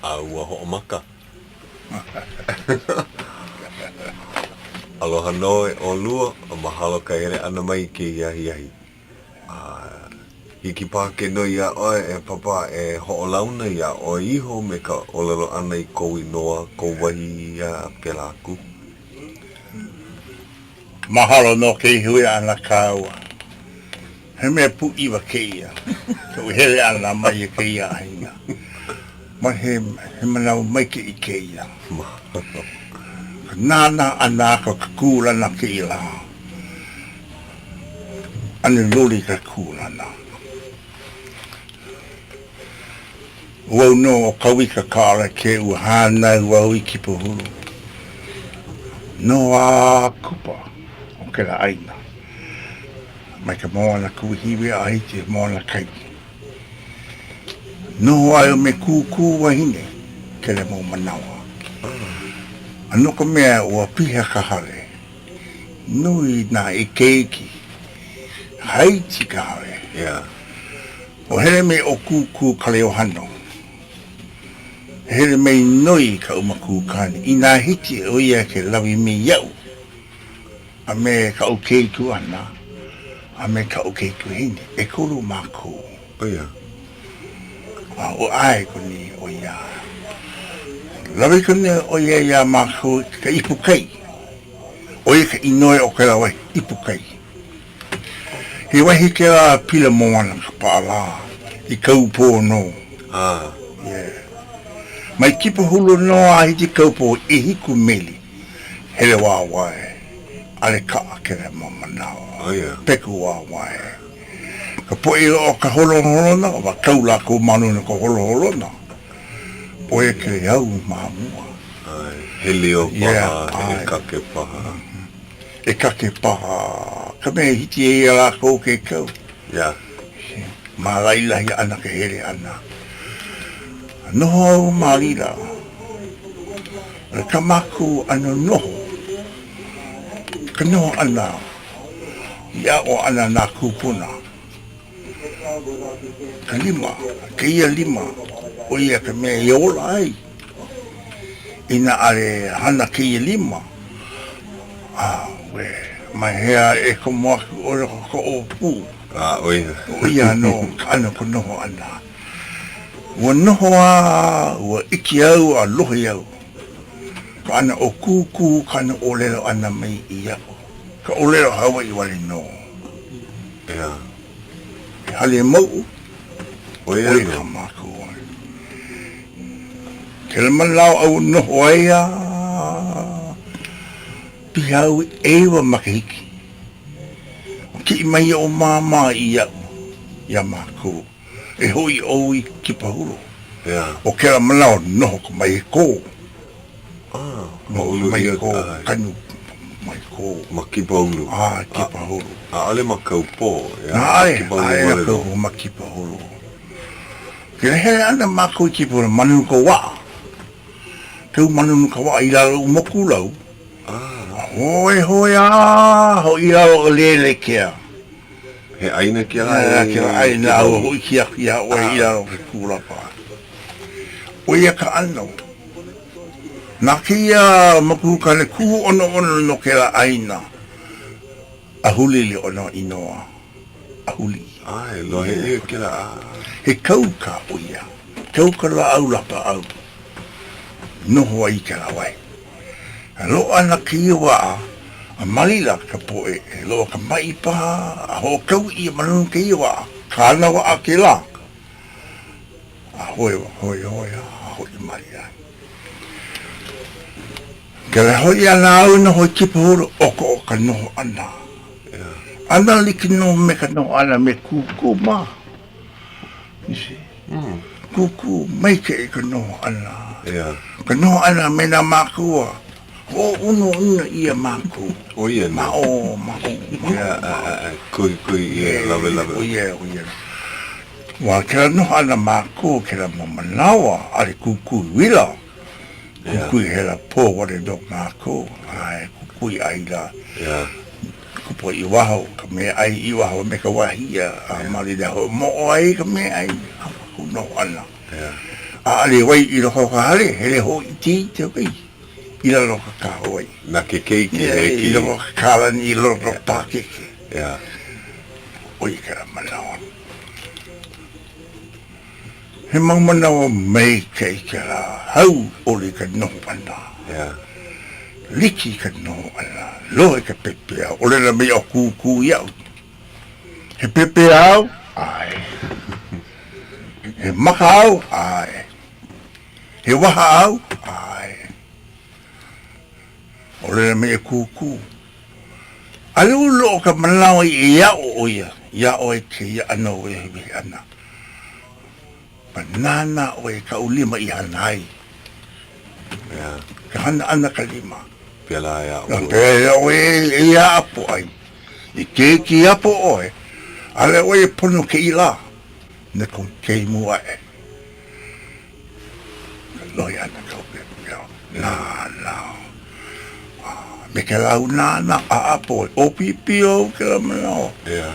A ua hoʻomaka. Aloha nō e ʻolua, mahalo ka hele ʻana mai i kēia ahiahi. A hiki paha ke noi iā ʻoe e Papa e hoʻolauna iā ʻoe iho me ka ʻōlelo ʻana i kou inoa, kou wahi, a pēlā aku. Mahalo no kēia hui ʻana kāua. He mea pūʻiwa kēia, koʻu hele ʻana mai i kēia ʻāina. Ma he, he manawa maikaʻi kēia. Ka nānā ʻana aku ka kūlana kēia lā. ʻAne loli ka kūlana. ʻO au nō ʻo Kawika Kaʻalakē ua hānau au i Kipahulu. Noho a kupa o kēlā ʻāina. Mai ka moana kuahiwi a hiki i moana kai. Noho au me kūkū wahine kēlā mau manawa. A no ka mea ua piha ka hale, nui nā keiki, haiti ka hale. Ua hele mai ʻo Kūkū Kaleohano. Hele mai noi i kaʻu makuakāne inā hiki ʻo ia ke lawe mai iaʻu a me kaʻu keikuana a me kaʻu keikuahine, ʻekolu mākou. ʻO ia. A ua ʻae koni ʻo ia. Lawe koni ʻo ia iā mākou i ka ipu kai. ʻO ia ka inoa o kēlā wahi, ipu kai. He wahi kēlā pila moana ka paʻalā i Kaupō nō. Ah. Yeah. Mai Kipahulu nō a hiki Kaupō, ʻehiku meli, hele wāwae, ʻale kaʻa kēlā mau manawa. Oh yeah. Peku wāwae. Ka poʻe o ka holoholona, ua kau lākou ma luna o ka holoholona. ʻO ia ke au ma mua. ʻAe, he lio paha, he ʻekake paha. ʻEkake paha ka mea i hiki ai iā lākou ke kau. Yeah. Ma laila ia ʻana ke hele ʻana. Noho au ma laila. ʻO ka mākou ʻano noho, ka noho ʻana i aʻo ʻana nā kūpuna. Ka lima, kēia lima, ʻo ia ka mea i ola ai. Inā ʻaʻole hana kēia lima, ʻAuē, mai hea e komo aku ʻoe no ka ʻōpū. A, ʻo ia. ʻO ia nō ka ʻano ka noho ʻana. Ua noho a ua ʻike au a lohe au ka ʻano o Kūkū kāna ʻōlelo ʻana mai iaʻu, ka ʻōlelo Hawaiʻi wale nō. ʻEā. He hale mauʻu, ʻo ia nō kā mākou ai. Kēlā manawa au noho ai a piha au i ʻeiwa makahiki. Ua kiʻi mai oʻu māmā iaʻu, iā mākou, e hoʻi ʻou i Kipahulu. ʻO kēlā manawa noho ka mahi kō. Noho ka mahi kō, kanu mahi kō. Ma Kipahulu? ʻAe, Kipahulu. ʻAʻole ma Kaupō, ʻeā? ʻAʻole, ʻaʻole ma Kaupō, ma Kipahulu. Ke hele ana mākou i Kipahulu, ma luna ka waʻa. Keu ma luna ka waʻa i lalo o Mokulau. Hoe, hoe a hoʻi i lalo o Lelekea. He ʻāina kēlā e Kēlā ʻāina a ua hōʻike aku iā ʻoe i lalo o ke kūlapa. ʻO ia ka ʻano. Na kēia makuakāne kūʻonoʻono no kēlā ʻāina a hulili o nā inoa ahuli. ʻAe, lohe ʻia kēlā, ʻā. He kauka ʻo ia, kauka lāʻau lapaʻau, noho ai i kēlā wahi. A loaʻa ana kēia waʻa, a ma laila ka poʻe e loaʻa ka maʻi paha, a hoʻokau ʻia ma luna o kēia waʻa, kāna waʻa kēlā. A hoe, hoe, hoe, a hoʻi mai ai. Kēlā hoʻi ʻana au noho i Kipahulu, ʻokoʻa ka noho ʻana. ʻAno like nō me ka noho ʻana me Kūkū mā. You see? Mm. Kūkū maikaʻi ka noho ʻana. Yeah. Ka noho ʻana me nā mākua. Hoʻounauna ʻia mākou. ʻO ia nō. Ma ʻō, ma ʻō, ma ʻō. Yeah, ʻae, ʻae, kuhikuhi ʻia, lawelawe. ʻO ia, ʻo ia. Ua kēlā noho ʻana mākou kēlā mau manawa, ʻaʻole kukui uila. Kukui hela pō wale nō mākou, ʻae, kukui ʻaila. Kupu i waho, ka meaʻai i waho me ka wahie, a ma laila hoʻomoʻo ai ka meaʻai a mākou noho ʻana. ʻAʻole wai i loko o ka hale, hele hōʻiteʻite wai i lalo o ka kahawai. Na ke keiki hele ki. I loko o ka kālani, i loko o ka pākeke. Yeah. ʻO ia kēlā manawa. He mau manawa maikaʻi kēlā, hauʻoli ka noho ʻana. Yeah. Liki ka noho ʻana, lohe ka pepeiao, ʻōlelo mai ʻo Kūkū iaʻu. He pepeiao? ʻAe. He maka au? ʻAe. He waha au? ʻAe. ʻŌlelo mai e Kūkū. ʻAʻole ua loaʻa ka manawa i aʻo ʻo ia iā ʻoe kēia ʻano wehewehe ʻana. Ma nānā ʻoe i kaʻu lima i hana ai. Yeah. Ka hana ʻana ka lima. Pēlā e aʻo ʻoe. Pēlā ʻoe e aʻo ai. I keiki apo ʻoe, ʻaʻole ʻoe e pono kēia lā me kou keimu aʻe. Ka lohe ʻana kau pepeiao, nānā. Me kēlā au nānā, ʻaʻapo ʻoe, ʻōpiopio au kēlā manawa. Yeah.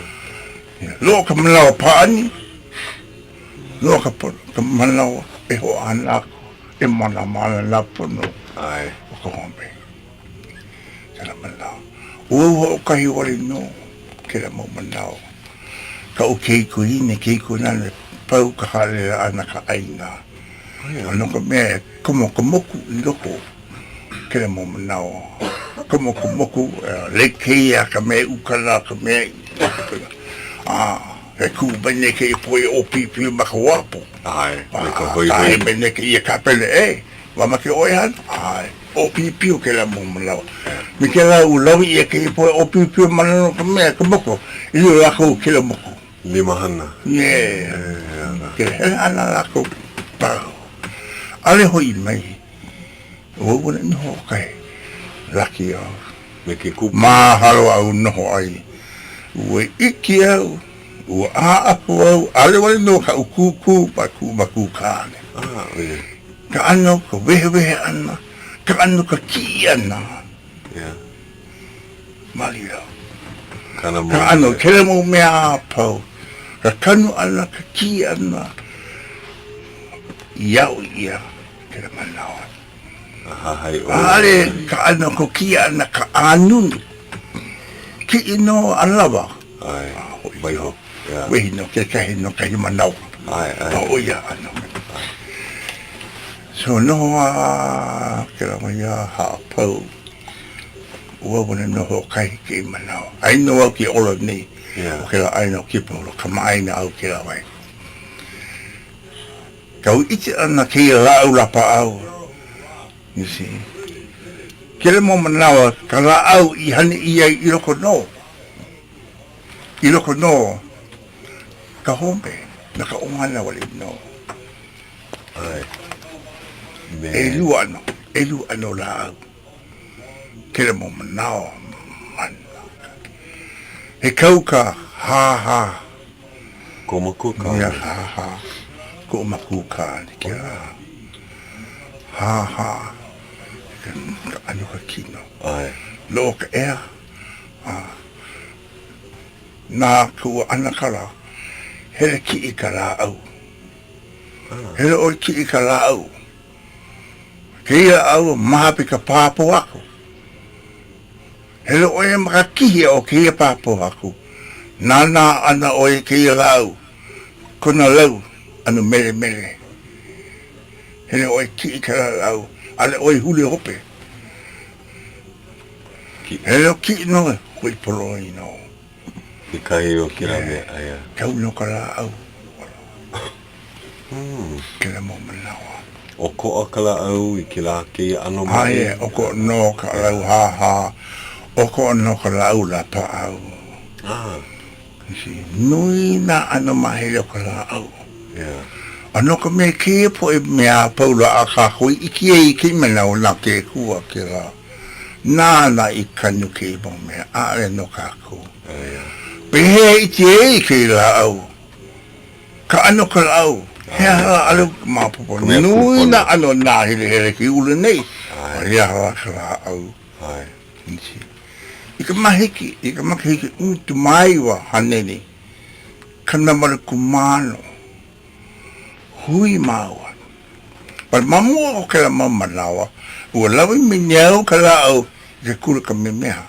Loaʻa ka manawa pāʻani, loaʻa ka pono, ka manawa e hoʻohana aku, e mālama ana nā pono o ka home. Kēlā manawa. ʻO au hoʻokahi wale nō kēlā mau manawa. Kaʻu keikuhine, keikunāne, pau ka haʻalele ʻana ka ʻāina. A no ka mea, e komo ka moku i loko kēlā mau manawa. Komo ka moku, lekeia ka mea ukana, ka mea a e kū mai nei kēia poʻe ʻōpiopio ma ka uapo. ʻAe, me ka hoihoi. Kahe mai nei kēia kapele, e, mamake ʻoe e hana? ʻAe, ʻōpiopio kēlā mau manawa. Me kēlā ua lawe ʻia kēia poʻe ʻōpiopio ma luna o ka mea, ka moku, i lilo lākou i kēlā moku. Limahana. Yeah. Ke hele ana lākou, pau. ʻAʻole hoʻi mai. ʻO au wale nō hoʻokahi laki au. Me ke kupu. Mahalo au noho ai. Ua ʻike au, ua ʻaʻapo au, ʻaʻole wale nō kaʻu kūkū ma kuʻu makuakāne. Ah, ʻo ia. Ka ʻano, ka wehewehe ʻana, ka ʻano, ka kiʻi ʻana. Yeah. Malia. Ka ʻano, kēlā mau mea a pau, ka kanu ʻana, ka kiʻi ʻana, i aʻo ʻia kēlā manawa. ʻAʻole ka ʻano ko kiʻi ʻana ka ʻānunu. Kiʻi nō a lawa. Waiho. Wehi nō kekahi no kahi manawa. A ʻo ia ʻano. So noho a kēlā wahi a hāpau. Ua wale nō hoʻokahi kēia manawa. Aia nō au ke ola nei o kēlā ʻāina o Kīpahulu, kamaʻāina au kēlā wahi. Kau ʻike ʻana kēia lāʻau lapaʻau, you see. Kēlā mau manawa ka lāʻau i hana ʻia i loko nō, i loko nō ka home, na ka ʻohana wale nō. ʻAe. Me. ʻElua ʻano, ʻelua ʻano lāʻau. Kēlā mau manawa, mana. He kau ka hāhā. Ko makua kāne. Ia hāhā. Koʻu makua kāne kēlā. Hāhā. Ka ʻano ka kino. ʻAe. Loʻo ka ʻea. A na kuʻu ʻanakala, hele kiʻi ka lāʻau. Hele ʻoe kiʻi ka lāʻau. Kēia lāʻau mahapi ka pā pōhaku. Hele ʻoe ma ka kihi o kēia pā pōhaku, nānā ana ʻoe i kēia lāʻau, kona lau ʻano melemele. Hele ʻoe kiʻi kēlā lāʻau, ʻaʻole ʻoe huli hope. Hele ʻoe kiʻi nō, hoʻi pololei nō. I kahi o kēlā mea, aia. Kau nō ka lāʻau. Kēlā mau manawa. ʻOkoʻa ka lāʻau i kēlā kēia ʻano maʻi. Aia, ʻokoʻa nō ka lau hāhā, ʻokoʻa nō ka lāʻau lapaʻau. Ah. You see, nui nā ʻano māhele o ka lāʻau. Yeah. A no ka mea, kēia poʻe mea a pau loa a kākou i ʻike ai i kēia manawa na ke Akua kēlā. Nāna i kanu kēia mau mea, ʻaʻole no kākou. Pehea i ʻike ai i kēia lāʻau? Ka ʻano ka lāʻau, he aha lā ʻaʻole maopopo. Nui nā ʻano nāhelehele ke ulu nei, a he aha lā ka lāʻau? I ka mahiki, i ka makahiki 19 88, hui māua. But ma mua o kēlā mau manawa, ua lawe mai nei au ka lāʻau i ke kula Kamehameha.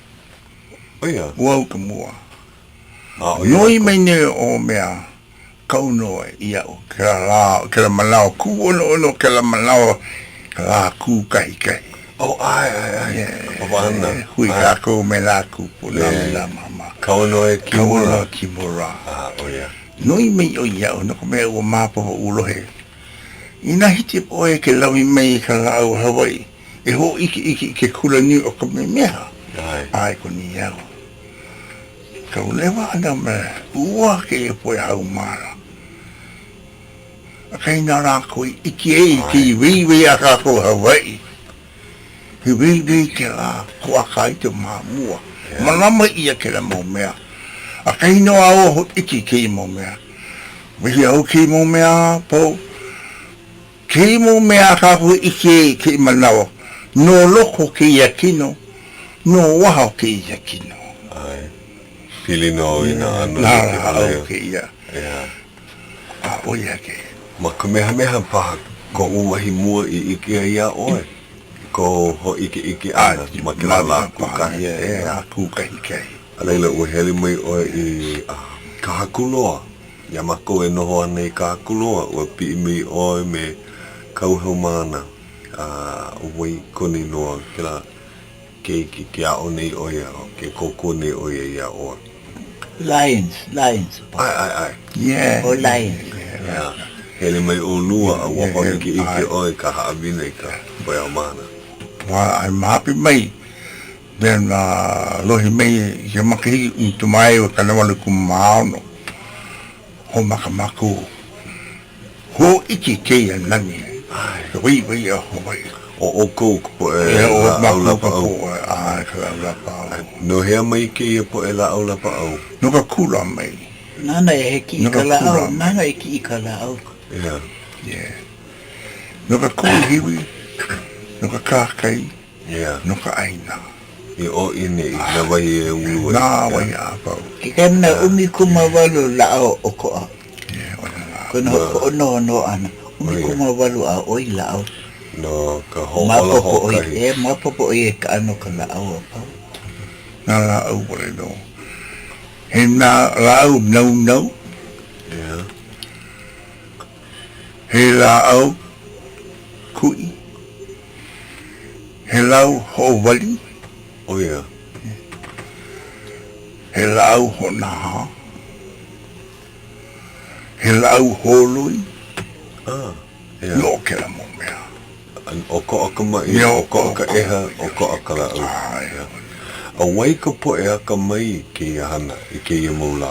ʻO ia. Ua au ka mua. A ʻo ia Noi mai nei ʻo mea Kaunoe iaʻu kēlā lā, kēlā manawa kūʻonoʻono, kēlā manawa ka lā kūkahikahi. Oh, ʻae, ʻae, ʻae. Ka papa ʻana. Hui kākou me nā kūpuna me nā māmā. Kaunoe Kimura. Kaunoe Kimura. Ah, ʻo ia. Noi mai ʻo ia iaʻu no ka mea ua maopopo ua lohe. Inā hiki ʻoe ke lawe mai i ka lāʻau Hawaiʻi e hōʻikeʻike i ke Kulanui o Kamehameha, ʻAe. ʻae koni au. Kau lewa ʻana me ua kēia poʻe haumāna. Akā inā lākou i ʻike ai i kēia waiwai a kākou Hawaiʻi, he waiwai kēlā koʻakaito ma mua. Mālama ʻia kēlā mau mea. ʻAkahi nō a ua hōʻike i kēia mau mea. Wehe au kēia mau mea a pau. Kēia mau mea a kākou i ʻike ai i kēia manawa, no loko o kēia kino, no waho o kēia kino. ʻAe. Pili nō i nā ʻano Nā like ʻole. lāʻau kēia. Yeah. A ʻo ia kēia. Ma Kamehameha paha koʻu wahi mua i ʻike ai iā ʻoe, i kou hōʻikeʻike ʻana ma kēlā lā kūkahi. Yeah, lā kūkahikahi. A laila, ua hele mai ʻoe i Kahakuloa. Iā mākou e noho ana i Kahakuloa, ua piʻi mai ʻoe me kāu haumāna, a ʻo wai kona inoa kēlā keiki ke aʻo nei ʻo ia, ke kōkua nei ʻo ia iā ʻoe. Lions, Lions. ʻAe, ʻae, ʻae. Yeah. ʻO Lions. Yeah. Hele mai ʻolua a ua hōʻikeʻike ʻoe i ka haʻawina i ka poʻe haumāna. Ua ʻae mahapi mai Mea na lohe mai i ka makahiki 1986, hoʻomaka mākou hōʻike kēia nani, ka waiwai a Hawaiʻi. ʻO ʻoukou ka poʻe lāʻau lapaʻau. ʻAe, ka lāʻau lapaʻau. No hea mai kēia poʻe lāʻau lapaʻau? No ka kula mai. Nāna e kiʻi i ka lāʻau, nāna e kiʻi i ka lāʻau. Yeah. Yeah. No ka kuahiwi, no ka kahakai. Yeah. No ka ʻāina. I ʻō i nei, nā wahi e ulu ai. Nā wahi a pau. Kekahi mea 18 lāʻau ʻokoʻa. Yeah, ʻo ia lā. Kona hoʻonohonoho ʻana, 18 a ʻoi lāʻau. No ka hōʻola hoʻokahi. E, maopopo ʻo ia i ka ʻano o ka lāʻau a pau. Nā lāʻau wale nō. He nā lāʻau naunau. Yeah. He lāʻau kuʻi. He lau hoʻowali. ʻO ia. He lāʻau hoʻonahā. He lāʻau hōloi. Ah, yeah. No kēlā mau mea. ʻOkoʻa ka maʻi, ʻokoʻa ka ʻeha, ʻokoʻa ka lāʻau. ʻAe. A wai ka poʻe akamai i kēia hana i kēia mau lā?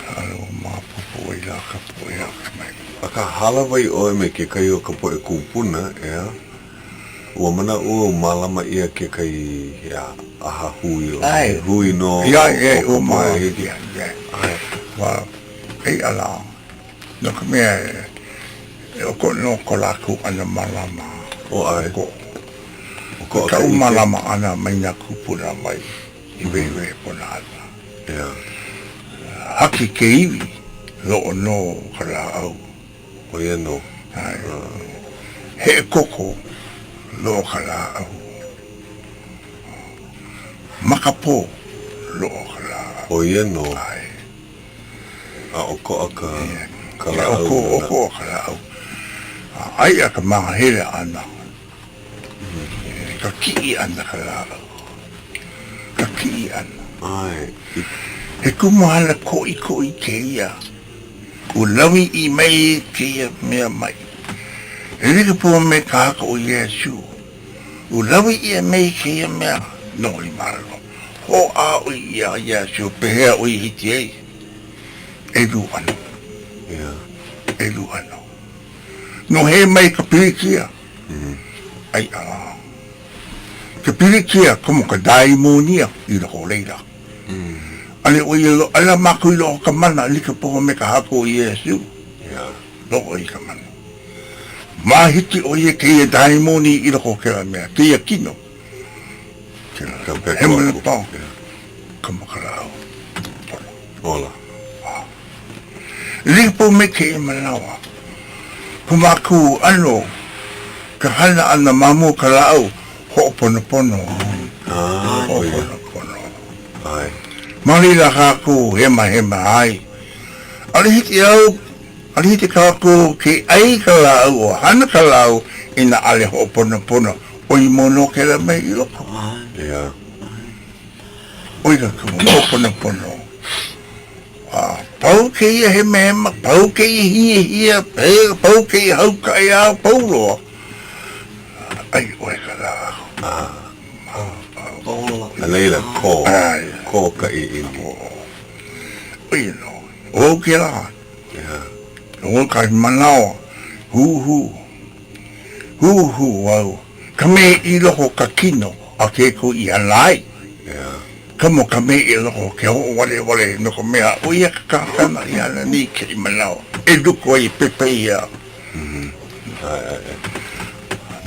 ʻAʻole ua maopopo wai lā ka poʻe akamai. Akā, hālāwai ʻoe me kekahi o ka poʻe kūpuna, ʻeā? Ua manaʻo au mālama ʻia kekahi ʻaha hui o he hui nō o ka poʻe hiki. ʻAe, ua ʻeiʻa lā, no ka mea e ʻokoʻa nō ko lākou ʻano mālama. ʻO ʻae. ʻOkoʻa. Kaʻu mālama ʻana mai nā kūpuna mai i wehewehe kona ʻana. Yeah. Haki ke iwi, loʻo nō ka lāʻau. ʻO ia nō. ʻAe. Heʻe koko, loʻo ka lāʻau. Makapō, loʻo ka lāʻau. ʻO ia nō. ʻAe. A ʻokoʻa ka, ka lāʻau. ʻOkoʻa ka lāʻau. A ʻaiʻa ka māhele ʻana. Ka kiʻi ʻana ka lāʻau. Ka kiʻi ʻana. ʻAe. He kumuhana koʻikoʻi kēia. Ua lawe ʻia mai kēia mea mai. E like pū me ka Haku ʻo Iesū, ua lawe ʻia mai kēia mea no Imalo. Hoʻāʻo iā Iesū pehea ʻo ia hiki ai? ʻElua ʻano. ʻElua ʻano. No hea mai ka pilikia? ʻAiʻa lā. Ke pilikia komo ka daimonia i loko o laila. ʻAʻole ʻo ia loaʻa mākou i loko o ka mana like pū me ka Haku ʻo Iesū. Loaʻa i ka mana. Mahiki ʻo ia kēia daimoni i loko o kēlā mea, kēia kino. Kēlā hemolele komo ka lāʻau. Ola. Like pū me kēia manawa, ko mākou ʻano. Ka hana ʻana ma mua ka lāʻau hoʻoponopono. Hoʻoponopono. Ma laila kākou hemahema ai. ʻAʻole hiki au, ʻaʻole hiki kākou ke ʻai i ka lāʻau o hana ka lāʻau inā ʻaʻole hoʻoponopono, ʻoi mau nō kēlā mea i loko. ʻO ia ka hoʻoponopono. A pau kēia hemahema, pau kēia hiehie, pau kēia haukaʻe a pau loa, ʻai ʻoe ka lāʻau. A laila, kō, kō ka ʻiʻini. ʻO ia nō, ʻo au kēlā. ʻO kahi manawa, huhū, huhū au, ka mea i loko o ka kino a ke Akua i hana ai. Komo ka mea i loko ke hoʻowalewale no ka mea, ʻo ia ka kākana i hana nei kēia manawa e luku ai e pepeiao.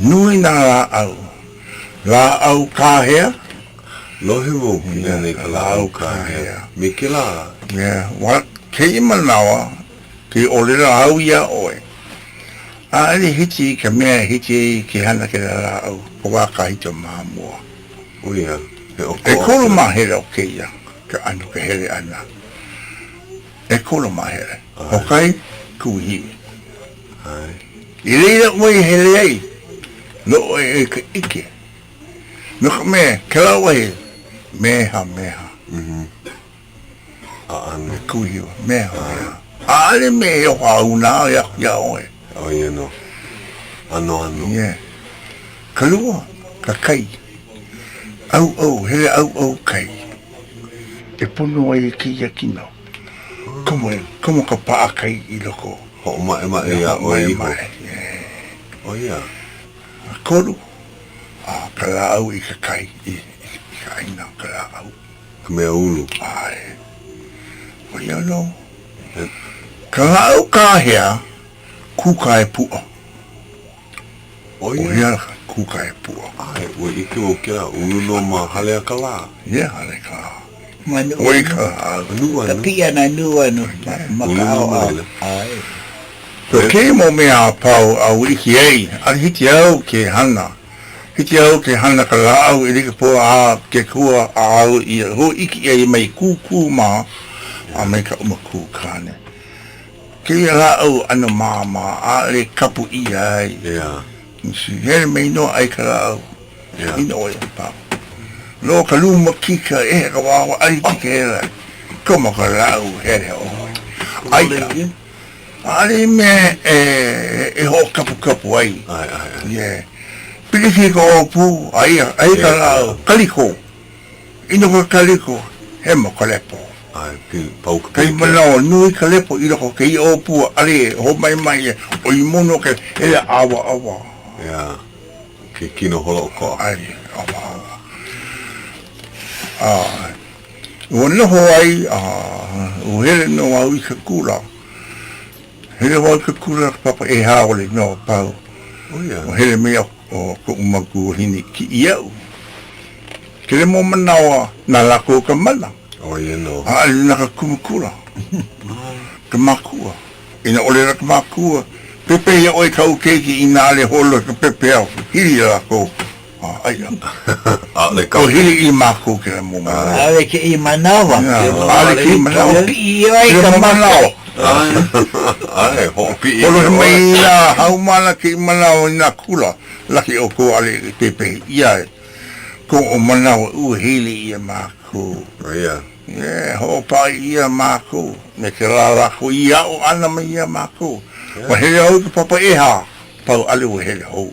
Nui nā lāʻau. Lāʻau kāhea. Lohe wau pili ana i ka lāʻau kāhea. Me kēlā. Yeah. Well, kēia manawa, ke ʻōlelo au iā ʻoe, ʻaʻole hiki i ka mea e hiki ai ke hana kēlā lāʻau ka wā kahiko ma mua. ʻO ia, he ʻokoʻa. ʻEkolu māhele o kēia ka ʻano ka hele ʻana. ʻEkolu māhele. Hoʻokahi, kuahiwi. I laila ʻoe e hele ai, loaʻa ai ka ʻike. No ka mea, kēlā wahi, mehameha. ʻAʻane. Kuahiwi, mehameha. ʻAʻole mea e hoʻouna aku iā ʻoe. ʻO ia nō. ʻAnoʻano. Yeah. Ka lua, ka kai. ʻAuʻau, hele ʻauʻau kai. E pono ai kēia kino. Komo, komo ka paʻakai i loko. Hoʻomaʻemaʻe iā ʻoe iho. Hoʻomaʻemaʻe, yeah. ʻO ia. ʻAkolu, a ka lāʻau i ke kai, i, i, i ka ʻāina o ka lāʻau. Ka mea ulu. ʻAe. ʻO ia nō. Ka lāʻau kāhea, kūkae puʻa. ʻO ia? ʻO ia ka kūkae puʻa. ʻAe, ua ʻike wau kēlā ulu nō ma Haleakalā. Yeah, Haleakalā. Ma Nuʻuanu. ʻO ia ka lāʻau. Nuʻuanu. Ka piʻi ʻana Nuʻuanu ma ka ʻaoʻao. ʻAe. So kēia mau mea a pau a ua ʻike ai, ʻaʻole hiki au ke hana. Hiki au ke hana ka lāʻau e like pū a ke akua a au i hōʻike ʻia ai mai kūkū mā a me kaʻu makuakāne. Kēia lāʻau ʻano māmā, ʻaʻole kapu ʻia ai. Yeah. Hele mai nō ʻai ka lāʻau. Yeah. Ina ʻoe a pau. Loa ka lūmakika, ʻeha ka wāwae, ʻai kēlā. Komo ka lāʻau, hele ʻoe. ʻAi ka. ʻAʻole i mea e hoʻokapukapu ai. ʻAe, ʻae, ʻae. Yeah. Piliki ka ʻōpū, aia, aia ka lāʻau, kaliko. Inu ka kaliko, hemo ka lepo. ʻAe, pili, pau ka Kahi pilikia. manawa, nui ka lepo i loko o kēia ʻōpū, ʻaʻole e hoʻomaʻemaʻe ʻia, ʻoi mono ke hele ʻawaʻawa. Yeah, ke kino holoʻokoʻa. ʻAe, ʻawaʻawa. A, ua noho ai, a, ua hele nō au i ke kula. Hele wau i ke kula ka papa ʻehā wale nō a pau. ʻO ia. Ua hele mai ʻo koʻu makuahine kiʻi iaʻu. Kēlā mau manawa, na lākou ka mana. ʻO ia nō. ʻAʻole na ka kumu kula, ka makua. Inā ʻole na ka makua, pepehi ʻoe i kāu keiki inā ʻaʻole holo ka pepeiao, hili iā lākou. ʻAʻole ka. Ua hili i mākou kēlā mau manawa. ʻAʻole kēia manawa. ʻAʻole kēia manawa. Hoʻopiʻi ai ka manawa. ʻAe, hoʻopiʻi. Holohe mai nā haumāna kēia manawa i nā kula, laki ʻoukou ʻaʻole i pepehi ʻia ai koʻu manawa ua hili ʻia mākou. ʻO ia. Yeah, hoʻopaʻi ʻia mākou me kēlā lākou i aʻo ʻana mai iā mākou. Ua hele au i ka papa ʻehā, pau ʻaʻole ua hele hou.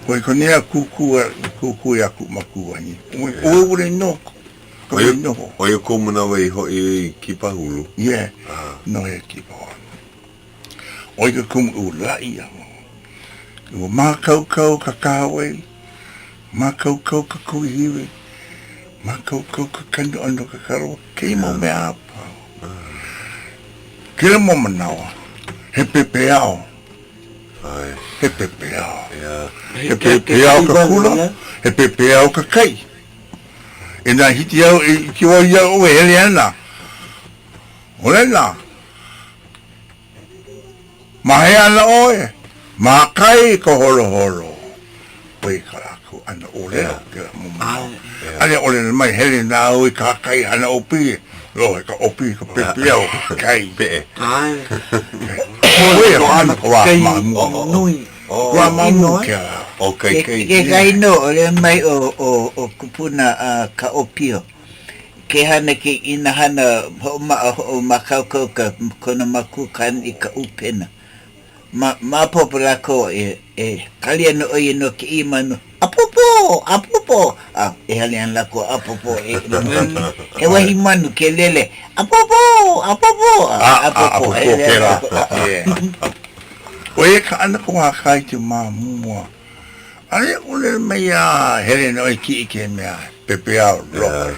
Hoi ko nea kūkū kūkū iā kuʻu makuahine. ʻOe wale nō ka mea i noho. ʻO ia kou manawa i hoʻi ai i Kīpahulu? Yeah, noho i Kīpahulu. ʻO ia ke kumu i ulaʻi au. Ua mākaukau ka kahawai, mākaukau ka kuahiwi, mākaukau ka kanu ʻana o ke kalaoa, kēia mau mea a pau. Kēlā mau manawa, he pepeiao. He pepeiao. He pepeiao ka kula, he pepeiao ka kai. Inā hiki au e ʻike wau iā ʻoe e hele ana, ʻole nā. Ma hea ana ʻoe? Ma kai ka holoholo. ʻOi ka lākou ʻano ʻōlelo kēlā mau manawa. ʻAʻole ʻōlelo mai, hele nā au i kahakai hana ʻōpihi, lohe ka ʻōpihi i ka pepeiao kai. Peʻe. ʻO ia ka ʻano ka wā ma mua. Wā ma mua kēlā. ʻO kai kai. Kekahi nō, ʻōlelo mai ʻo Kupuna a Kaʻōpio, ke hana ke i nā hana hoʻomaʻa hoʻomākaukau ka kona makua kāne i ka ʻupena. Ma maopopo lākou e, e kali ana ʻo ia no kēia manu, ʻApōpō! ʻApōpō! A e hali ana lākou, ʻApōpō! E, he wahi manu ke lele, ʻApōpō! ʻApōpō! A, ʻapōpō kēlā. ʻO ia ka ʻano ka wā kāiki ma mua. ʻAʻole ʻōlelo mai a hele nō i kiʻi ke mea pepeiao lohe.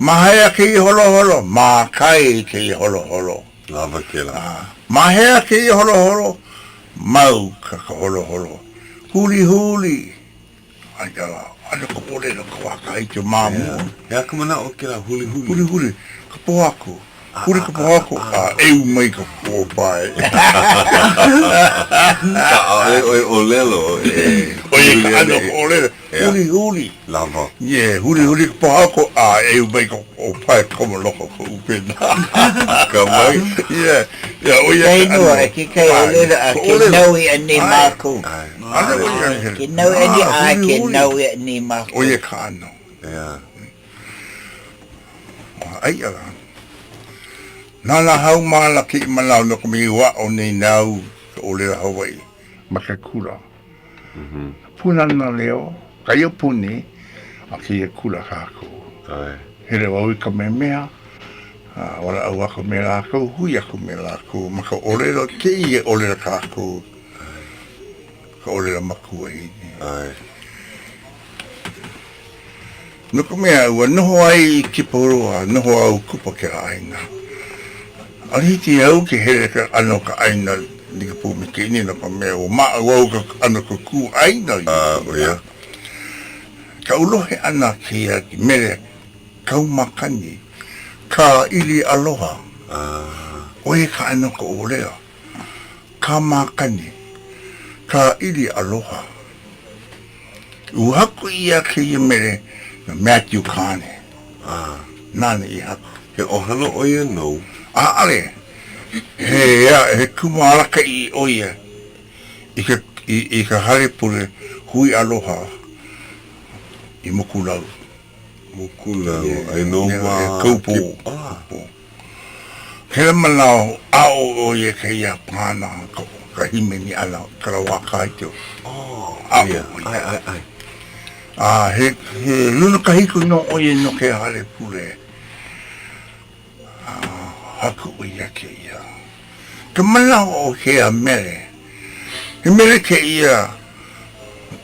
Ma hea kēia holoholo? Ma kai kēia holoholo. Lawa kēlā. Ma hea kēia holoholo? Mau ka ka holoholo. Hulihuli. Ai ka lā. ʻAno ka ʻōlelo ka wā kahiko ma mua. He aha ka manaʻo o kēlā hulihuli? Hulihuli, ka pōhaku. Huli ka pōhaku a ʻeu mai ka ʻōpae. ʻAʻole ʻoe ʻōlelo e. ʻO ia ka ʻano ka ʻōlelo. Hulihuli. Lawa. Yeah, hulihuli ka pōhaku a ʻeu mai ka ʻōpae komo loko o ka ʻupena. Akamai. Yeah, yeah, ʻo ia ka ʻano. Kekahi kekahi ʻōlelo a ke nau iʻa nei mākou. Ke nau iʻa nei, a ke nau iʻa nei mākou. ʻO ia ka ʻano. Yeah. ʻAiʻa lā. Na nā haumāna kēia manawa no ka mea ua aʻo nei nā au ka ʻōlelo Hawaiʻi ma ke kula. Pūnana Leo, ka aupuni a kēia kula kākou. Hele wau i Kamehameha, a walaʻau aku me lākou, hui aku me lākou ma ka ʻōlelo, kēia ʻōlelo kākou, ka ʻōlelo makuahine. No ka mea, ua noho ai i Kipahulu a noho au kupa kēlā ʻāina. ʻAʻole hiki au ke hele ka ʻano ka ʻāina like pū me kēia no ka mea, ua maʻau au ka ʻano ka kū ʻāina i ʻO ia. Kaʻu lohe ʻana kēia mele Kaumakani, ka ʻili aloha. ʻO ia ka ʻano ka ʻōlelo. Ka makani, ka ʻili aloha. Ua haku ʻia kēia mele na Matthew Kāne. Nāna i haku. He ʻohana ʻo ia nou? ʻAʻole. He, he kumu alakaʻi ʻo ia i ka, i, i ka hale pule Hui Aloha i Mokulau. Mokulau, aia nō ma Kaupō. Kēlā manawa, aʻo ʻo ia kēia pāna ka, ka hīmeni ʻana ka lā wā kahiko. Oh, aʻo ʻo ia. ʻAe, ʻae, ʻae. A he, he lunakahiko nō ʻo ia no ke hale pule. A haku ʻo ia kēia. Ka manaʻo o kēia mele, he mele kēia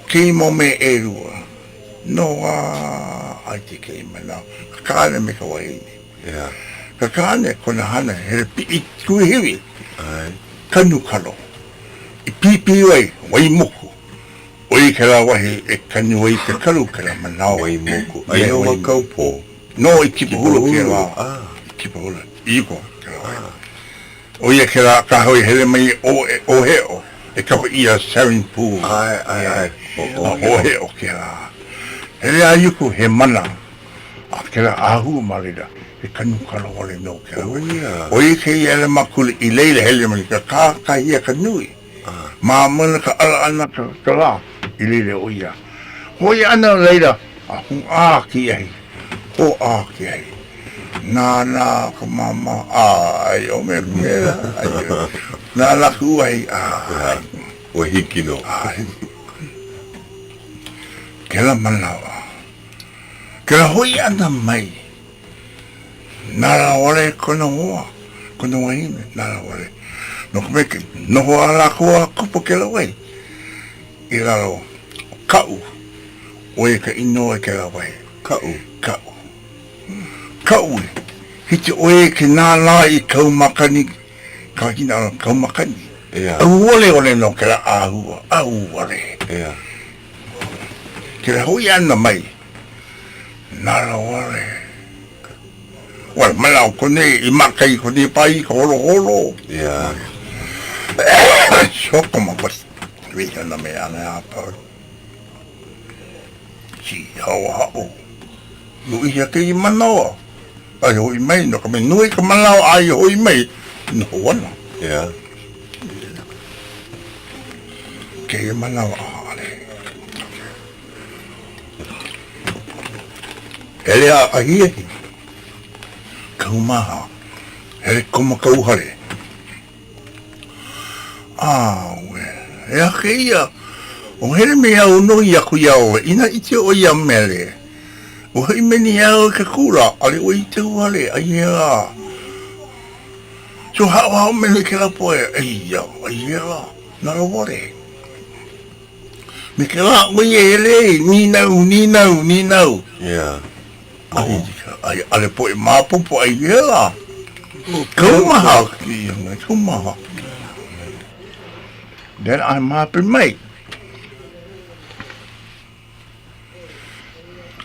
kēia mau mea ʻelua, no a ai ke kēia manaʻo, ka kāne me ka wahine. Yeah. Ka kāne, kona hana, hele piʻi kuahiwi, kanu kalo, i pīpī ai, wai moku. ʻO ia kēlā wahi e kanu ai ke kalu kēlā manawa. Wai moku. Aia nō ma Kaupō. Nō i Kipahulu kēlā. I Kipahulu. I uka kēlā wahi. ʻO ia kēlā ka hoi hele mai ʻo ʻŌheʻo e kapa ʻia Sharon Pool. ʻAe, ʻae, ʻae. ʻO ʻŌheʻo kēlā. Hele a i uka he mana a kēlā ʻāhua ma laila he kanu kalo wale nō kēlā wahi. ʻO ia kēia ʻelemakule i laila hele mai ka kakahiaka nui. Māmala ka ʻala ʻana ka ka lā i laila ʻo ia. Hoʻi ʻana o laila a hoʻā ke ahi, hoʻā ke ahi. Nānā ka māmā, ʻae ʻo me pēlā, nānā ka uahi, ʻae. Ua hiki nō. ʻAe. Kēlā manawa, kēlā hoʻi ʻana mai. Nalowale kona hoa, kona wahine, nalowale. No ka mea, ke noho a lākou a kupa kēlā wahi i lalo o Kaʻu, ʻo ia ka inoa i kēlā wahi. Kaʻu. Kaʻu. Kaʻu, hiki ʻoe ke nānā i kau makani, ka kina kau makani. ʻEā. ʻAuwale wale nō kēlā ʻāhua, ʻauwale. ʻEā. Kēlā hoʻi ʻana mai. Nalowale. Wala manaʻo kone i makai kone pai ka holoholo. Yeah. Soko ma pas wika na me ana a pau. Hiki, haʻohaʻo. Luʻi ia kēia manawa, a i hoʻi mai, no ka mea nui ka manawa a i hoʻi mai, noho ana. Yeah. Kēia manawa, ʻaʻole. Hele a ahiahi, kaumaha, hele komo kauhale. Auē, he aha kēia? O hele mai au noi aku iā ʻoe, inā ʻike ʻoe iā Mele, ua hoʻi mai nei au i ke kula, ʻaʻole ʻoe i tauhale, aia lā. So haʻohaʻo mai nei kēlā poʻe, eia, aia lā, nalowale. Me kēlā ʻoe e hele ai, nīnau, nīnau, nīnau. Yeah. Ai, ai, ʻaʻole poʻe maopopo ai hea lā. Kaumaha kēia mea, kaumaha. Then I mape mai.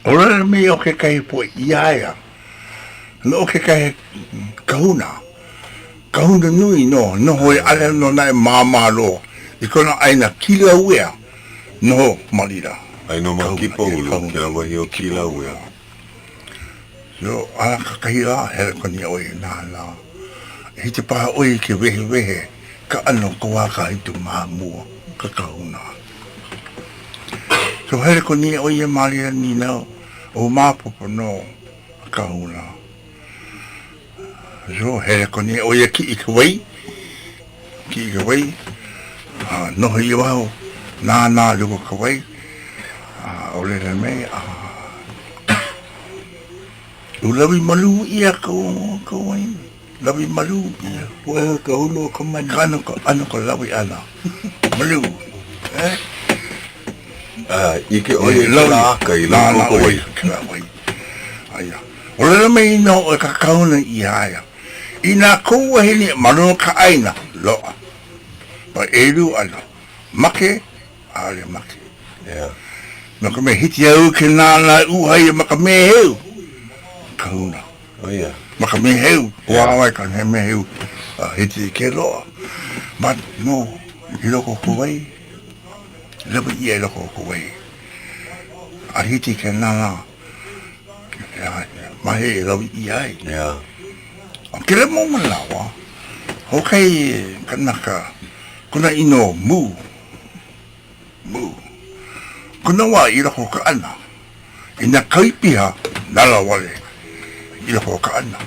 ʻŌlelo mai o kekahi poʻe iā ia, no kekahi kahuna, kahuna nui nō, noho e ʻaʻole nō naʻe māmā loa i kona ʻāina Kilauea, noho ma laila. Ai nō ma Kīpahulu, kēlā wahi o Kilauea. So, ala kakahi lā, hele koni ʻoe i nānā. Hiki paha ʻoe i ke wehewehe ka ʻano o ka wā kahiko ma mua, ka kahuna. So, hele koni ʻoe ia ma laila nīnau, ʻo maopopo nō ka kahuna. So, hele koni ʻo ia kiʻi ka wai, kiʻi ka wai, a noho i waho, nānā i loko o ka wai, a ʻōlelo mai, a ua lawe malū ʻia ka ka wai, lawe malū ʻia. Ua ka hulu o ka manu. Ka ʻano ka ʻano ka lawe ʻana, malū, eh? A ʻike ʻo ia i kēlā aka i loko o ka wai. Kēlā wai. Aia. ʻŌlelo mai nō ʻoe ka kahuna iā ia, Inā kou wahine ma luna o ka ʻāina, loaʻa. Ma ʻelua ʻano, make, ʻaʻole make. Yeah. No ka mea, hiki au ke nānā uhai ma ka meheu, kahuna. Oh, yeah. Ma ka meheu, wāwae ka meheu, a hiki ke loaʻa. But no, i loko o ka wai, lawe ʻia i loko o ka wai. A hiki ke nānā. Mahi e lawe ʻia ai. Yeah. ʻO kēlā mau manawa, hoʻokahi kanaka kona inoa Mū, Mū. Kona wā i loko o ka ʻana, i nā kai piha nalowale i loko o ka ʻana.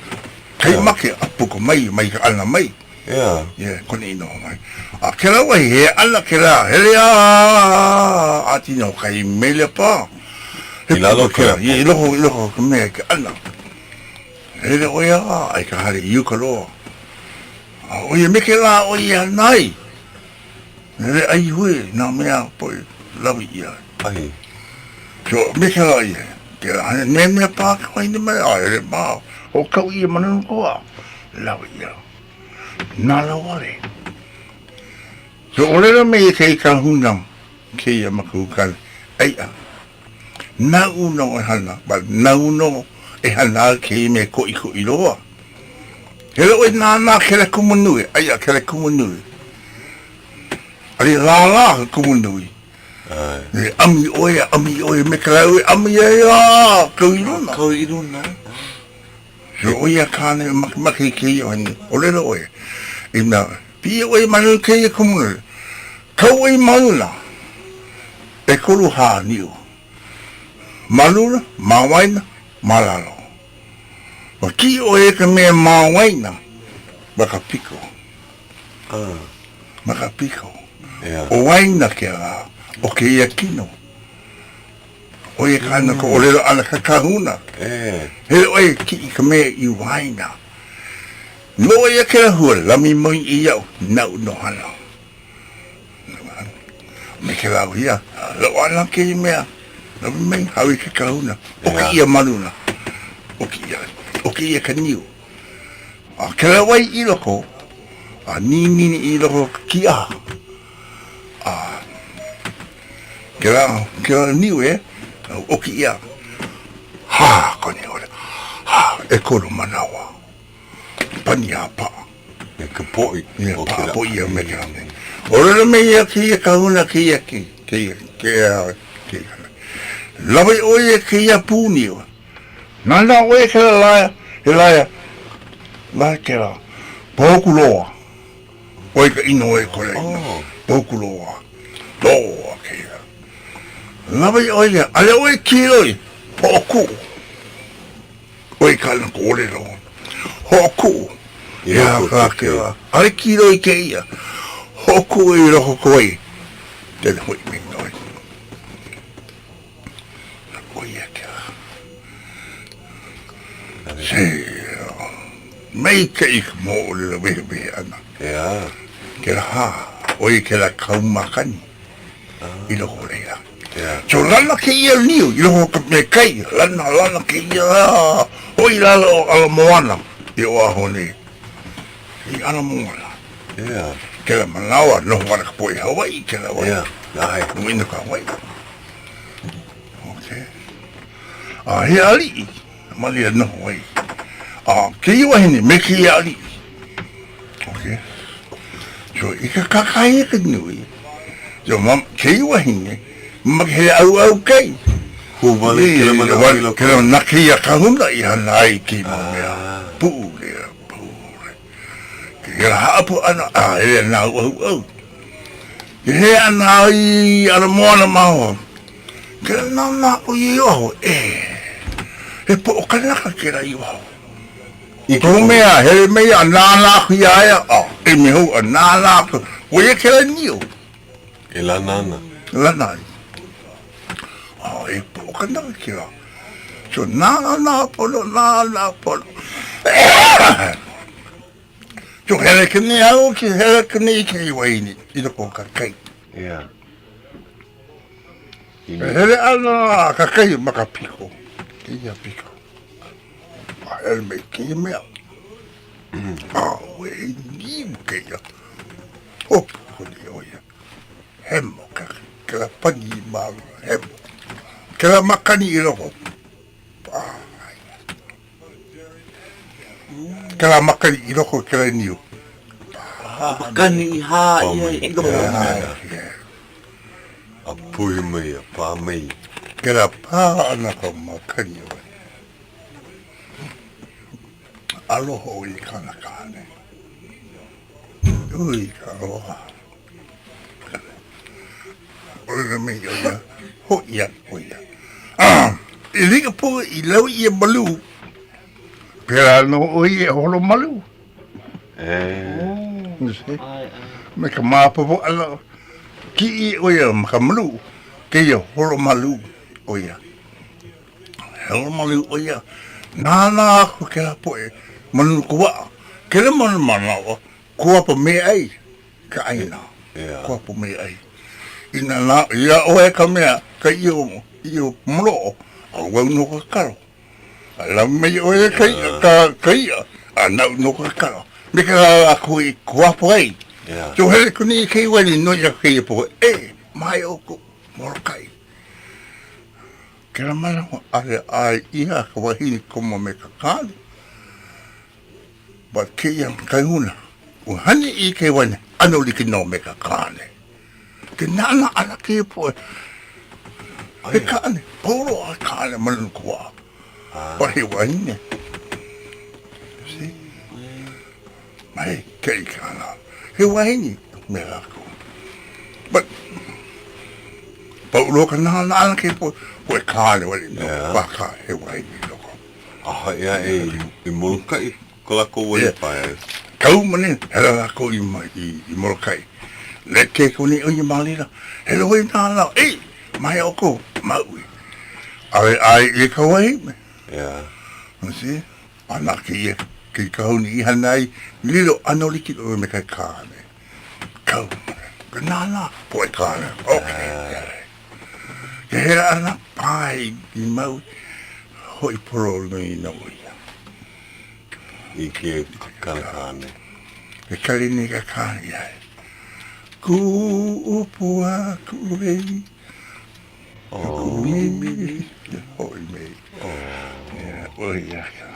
Kai make a puka mai mai ka ʻana mai. Yeah. Yeah, kona inoa mai. A kēlā wahi, he ʻana kēlā, hele a ʻātina o kahi mele pā. I lalo kēlā. I loko, i loko o ka mea i ka ʻana. Hele ʻo ia a i ka hale i uka loa. A ʻo ia me kēlā ʻo ia hanai. Hele ʻaihue nā mea a pau lawe ʻia. Ai. So, me kēlā ia, kēlā hana mea mea pā ka wahine mai, a hele pā, hoʻokau ʻia ma nā koa, lawe ʻia. Nalowale. So ʻōlelo mai kēia kahuna kēia makua kāne, ʻAiʻa, naʻu nō e hana, but naʻu nō e hana ai kēia mea koʻikoʻi loa. Hele ʻoe nānā kēlā kumu nui, ʻAiʻa kēlā kumu nui. ʻAʻole lālā ka kumu nui. E ʻami ʻoe, a ʻami ʻoe me ka lāʻau e ʻami ai a kau i luna. Kau i luna. So ʻo ia kāne makemake i kēia wahine, ʻōlelo ʻoe, inā piʻi ʻoe ma luna kēia kumu nui, kau ʻoe ma luna, ʻekolu hāniu, ma luna, ma waena, ma lalo. Ua kiʻi ʻoe i ka mea ma waena, ma ka piko. Ma ka piko. ʻO waena kēlā o kēia kino. ʻO ia kāna ka ʻōlelo ʻana ka kahuna. Hele ʻoe e kiʻi i ka mea i waena. Loaʻa ia kēlā hua, lami mai iaʻu, naʻu nō hana. Me kēlā ia, loaʻa ana kēia mea, lami mai, hāʻawi i ke kahuna, ʻoki ʻia ma luna, ʻoki ʻia, ʻoki ʻia ka niu. A kēlā wai i loko, a ninini i loko o ka kīʻaha. A Kēlā, kēlā niu e, ʻoki ʻia, hā, koni ʻole, hā, ʻekolu manawa, pani a paʻa. E ka poʻi. Ia, paʻa poʻi ia me kēlā mea. ʻŌlelo mai ia kēia kahuna kēia kēia kēia kēia. Lawe ʻoe i kēia pūniu. Nānā ʻoe i kēlā lae, he lae, lae kēlā, Pōhaku Loa. ʻOe ka inoa e kona inoa, Pōhaku Loa. Loa kēia. Lawe ʻoe ia, ʻaʻole ʻoe kiloi, hoʻokuʻu. ʻOe kāna ʻōlelo, hoʻokuʻu. Ia kā kēlā, ʻaʻole kiloi kēia, hoʻokuʻu i loko o ka wai, then hoʻi mai nō. ʻO ia kēlā. Maikaʻi ka moʻolelo wehewehe ʻana. ʻEā. Kēlā hā, ʻo ia kēlā kau makani i loko o laila. ʻEā. So lana kēia niu i loko o ka me kai, lana, lana kēia, hoʻi lalo o Ala Moana i Oʻahu nei. I Ala Moana. ʻEā. Kēlā manawa, noho ana ka poʻe Hawaiʻi kēlā wā. ʻEā, ʻae. Nui nō ka Hawaiʻi. Okay. A he aliʻi, malia noho ai. A kēia wahine me kēia aliʻi. Okay. So i ka kakahiaka nui, so ma kēia wahine, ma he ʻauʻau kai. Hū wale kēlā manaʻo i loko. Kēlā na kēia kahuna i hana ai kēia mau mea. Pule, pule. Kēlā haʻapu ʻana, a hele nā ʻauʻau. Ke hele ʻana au i Ala Moana ma hoa, ke nānā aku i waho, ē, he poʻo kanaka kēlā i waho. I kohu mea, hele mai a nānā aku iā ia, a ʻimi hou a nānā aku, ʻo ia kēlā niu. E lana ana. Lana ai. A he poʻo kanaka kēlā. So nānā pono, nānā pono. So hele ke nei au, ke hele ke nei ke wahine i loko o ka kai. Yeah. E hele ana ka kai ma ka piko, kēia piko. A hele mai kēia mea. A ue niu kēia. Hopu koni o ia. Hemo ka, kela pani i māluna, hemo. Kela makani i loko. Kēlā makani i loko o kēlā niu. Makani i hā ia i loko. A puhi mai, a pā mai. Kēlā pā ʻana ka makani ʻoe. Aloha ʻoe i kāna kāne. Ui ka aloha. ʻŌlelo mai ʻo ia, hoʻi aku ʻo ia. I like pū i lawe ʻia malū, pēlā nō ʻo ia e holo malū. Me ka maopopo ʻana, kiʻi ʻo ia ma ka malū, kēia holo malū ʻo ia. Holo malū ʻo ia, nānā aku kēlā poʻe ma luna o ka waʻa. Kēlā manawa, kuapo meaʻai. Ka ʻāina, kuapo meaʻai. Inā nā, iā ʻoe ka mea, ka ʻio, ʻio moloʻo, a wau nō ka kalo. A lawe mai ʻoe ka iʻa, ka, ka iʻa, a naʻu nō ka kalo. Me ka lā lākou i kuapo ai. So hele kuni i kēia wali noi aku kēia poʻe, e, mai ʻoukou, Molokaʻi. Kēlā manawa, ʻaʻole ʻae ʻia ka wahine komo me ka kāne. But kēia kahuna, ua hana i ke wahine, ʻano like nō me ka kāne. Ke nānā ʻana kēia poʻe, he kāne, pau loa a kāne ma luna o ka waʻa. But he wahine. You see? Mai keʻi kāna. He wahine me lākou. But, pau loa ka nānā ʻana kēia poʻe, poʻe kāne wale nō, akā he wahine i loko. A haʻi aʻe i Molokaʻi ko lākou wahi pae ai. Kau ma nei, hele lākou i, i, i Molokaʻi. Leke ko nei ʻo ia ma laila, hele hoi nā lā, ei, mai ʻoukou, Maui. ʻAʻole ʻae ʻia ka wahine. Yeah. You see? A na kēia, ke kahuna i hana ai, lilo ʻano like ʻoe me ke kāne. Kau, ka nānā, poʻe kāne. Okay. Yeah. Ke hele ana, pae i Maui, hoʻi pololei nō ia. I ke kāne. Ke kali nei ka kāne iā ia. Kuʻu pua, kuʻu lei, kuʻu mimi, hoʻi mai. ʻO ia ka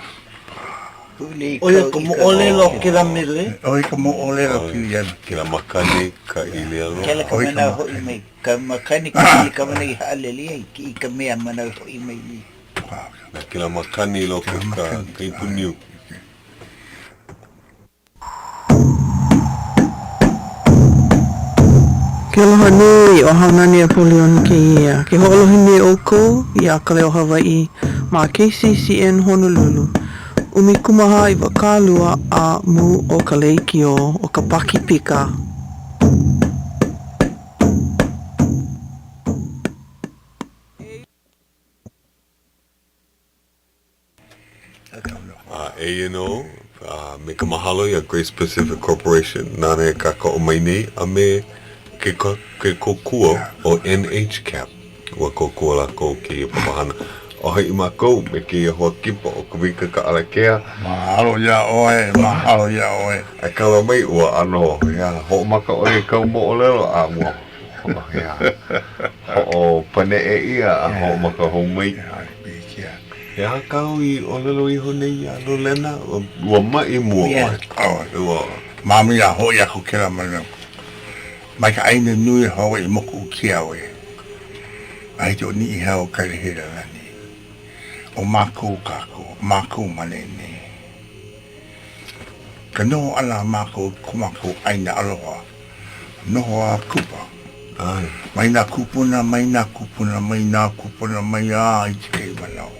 pā. ʻO ia ka moʻolelo o kēlā mele. ʻO ia ka moʻolelo kēia. Kēlā makani ka ʻili aloha. Kēlā ka manawa hoʻi mai, ka makani ka ʻili ka manawa i haʻalele ai i ka mea manawa hoʻi mai nei. Na kēlā makani i loko o ka ipu niu. Ke aloha nui ʻo Haunani Apoliona kēia. Ke hoʻolohe nei ʻoukou iā Ka Leo Hawaiʻi ma KCCN Honolulu, 14 a mū o ka lekiō o ka Pakipika. A eia nō, me ka mahalo iā Grace Pacific Corporation nāna e kākoʻo mai nei a me ke ke kōkua o NHCAP. Ua kōkua lākou i kēia papahana. A hoʻi mākou me kēia hoa kipa ʻo Kawika Kaʻalakea. Mahalo iā ʻoe, mahalo iā ʻoe. E kala mai ua ʻano, ea, hoʻomaka ʻoe i kāu moʻolelo a ua, ea, hoʻopaneʻe ʻia a hoʻomaka hou mai. He aha kāu i ʻōlelo iho nei iā Lolena? Ua maʻi mua ʻoe. ʻAe. Ua. Ma muli a hoʻi aku kēlā manawa. Mai ka ʻāina nui o Hawaiʻi moku o Keawe. A hiki ʻo Niʻihau o Kailehelalani. ʻO mākou kākou, mākou ma nei. Ka noho ʻana a mākou i ko mākou ʻāina aloha, noho a kupa. ʻAe. Mai nā kūpuna, mai nā kūpuna, mai nā kūpuna mai a i kēia manawa.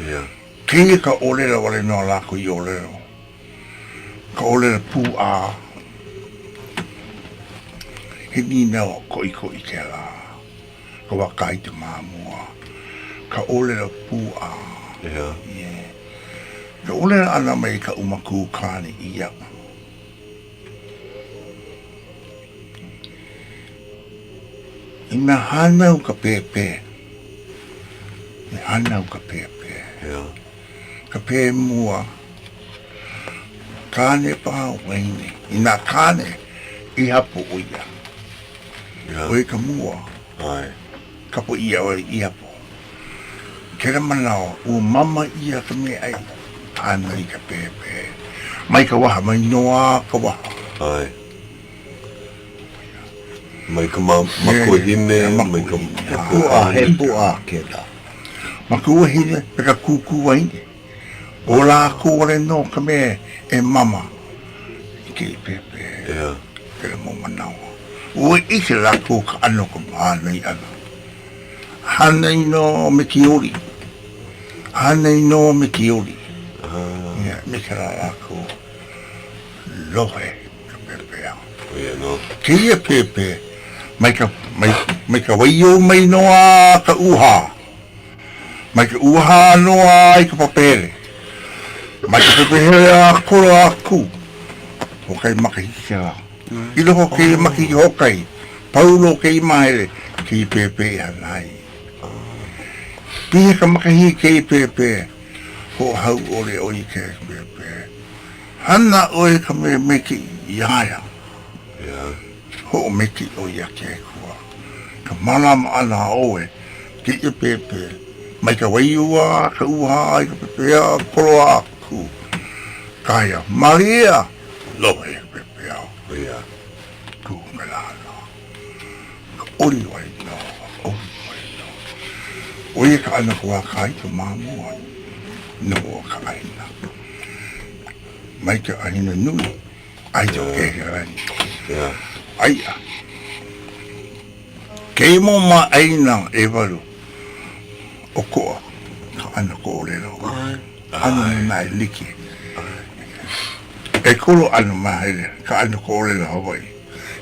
Yeah. Kēia ka ʻōlelo wale nō a lākou i ʻōlelo. Ka ʻōlelo pūʻā. He nīnau koʻikoʻi kēlā. Ka wā kahiko ma mua. Ka ʻōlelo pūʻā. Yeah. Yeah. Ka ʻōlelo ʻana mai kaʻu makuakāne iaʻu. Inā hānau ka pēpē, i hānau ka pēpē. Yeah. Ka pē mua, kāne paha wahine. Inā kāne, ʻīhapo ʻo ia. Yeah. ʻO ia ka mua. ʻAe. Kapa ʻia ʻo ia ʻīhapo. Kēlā manawa, ua mama ʻia ka meaʻai hānai i ka pēpē. Mai ka waha mai nō a ka waha. ʻAe. Mai ka makuahine, mai ka Puʻa, he puʻa kēlā. Makuahine me ka kūkū wahine. ʻO lākou wale nō ka mea e mama i kēia pēpē. Yeah. Kēlā mau manawa. Ua ʻike lākou ka ʻano o ka hānai ʻana. Hānai nō me ke oli. Hānai nō me ke oli. Ah. Yeah, me kēlā lākou lohe. Ka pēpē a. ʻO ia nō. Kēia pēpē, mai ka, mai, mai ka waiū mai nō a ka ʻūhā. Mai ka ʻūhā nō a i ka papahele. Mai ka papahele a kolo a kū. Hoʻokahi makahiki kēlā. I loko o kēia makahiki hoʻokahi, pau loa kēia māhele, kēia pēpē i hana ai. Piha ka makahiki kēia pēpē, hoʻohauʻoli ʻo ia kēia pēpē. Hana ʻoe ka mea maikaʻi iā ia. Hoʻomaikaʻi ʻoe iā ke Akua. Ka mālama ʻana a ʻoe, kēia pēpē, mai ka waiū a ka ʻūhā i ka pepeiao a kolo a kū. Kaea, Malia! Lohe ka pepeiao. Kū ka lālā. Ka ʻoli wale nō, ka ʻoli wale nō. ʻO ia ka ʻano ka wā kahiko ma mua noho o ka ʻāina. Mai ka ʻāina nui, a i o Keʻehelani. Aia. Kēia mau ʻāina ʻewalu, ʻokoʻa ka ʻano ka ʻōlelo. ʻAno nō naʻe like. ʻEkolu ʻano māhele ka ʻano ka ʻōlelo Hawaiʻi.